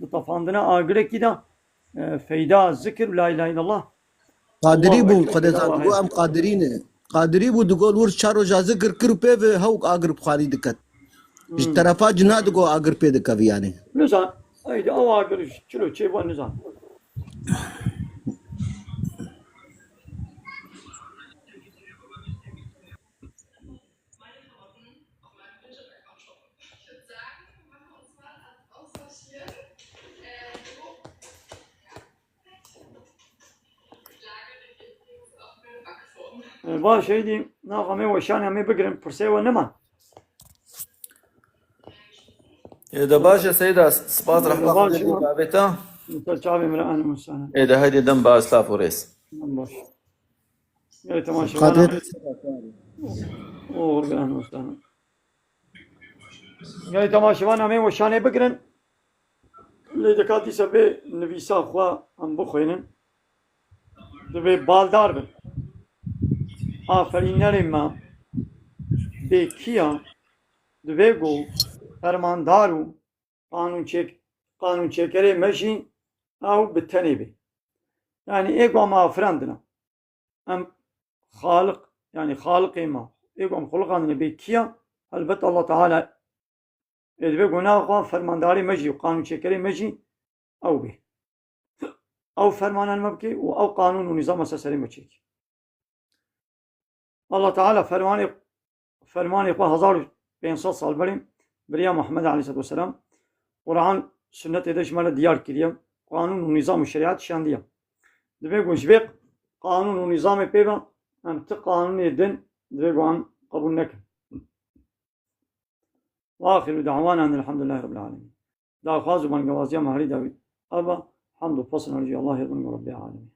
di tefandina agirekî de, e, feyda zikir û la ilahe illallah. Qadirî Allahu bû, Ekber, Xwedê feyda zan, heye. Digo em qadirî ne. Qadirî bû, digo wir çar roja zikir kir û pê ve hew agir bi xwarî diket. Ji Hmm. terefa cina digo agir pê dikevî yanî. Nizan, eydi ew agir çilo çê bû nizan. E, baş, heydi, naxa me weşanê me bigirin, pirsê we niman. Ê de baş e, Seyda, spas, rehma Xwedê bê gavê te. Ser çavê min re, ehlen we sehlen. Ê de heydi dem baş, silav û rêz. Dem baş. Gelê temaşevana. Oxir be, ehlen we sehlen. Gelê temaşevana me weşanê bigirin. Lê dika dîsa vê nivîsa xwe em bixwînin. Divê baldar bin. Aferînerê me bê kî ya? Divê ku fermandar û qanûnçêk-, qanûnçêkerê me jî ew bi tenê bê. Yanî ê ku em afirandine. Em Xaliq, yanî Xaliqê me, ê ku em xuliqandine bê kî ya? Helbet Allah Teala ê divê ku nava xwe fermandarê me jî û qanûnçêkerê me jî ew bê. Ew fermanan me bike û ew qanûn û nîzama ser serê me çêke. Allah Teala fermanê, fermanê xwe hezar û pênc sed sal berê bi riya Muhammed aleyhisselatu vesselam, Quran, sunnetê de ji me re diyar kiriye, qanûn û nîzam û şerîet şandiye. Divê ku ji vê qanûn û nîzamê pê ve em ti qanûnê din divê ku em qebûl nekin. Ve axiru da'wana enelhamdülillahi rabbil alemin. Daxwaz û bangewaziya me herî dawî eva, hamd û pesn herî jî Allahê bin û Rabbê alemîn.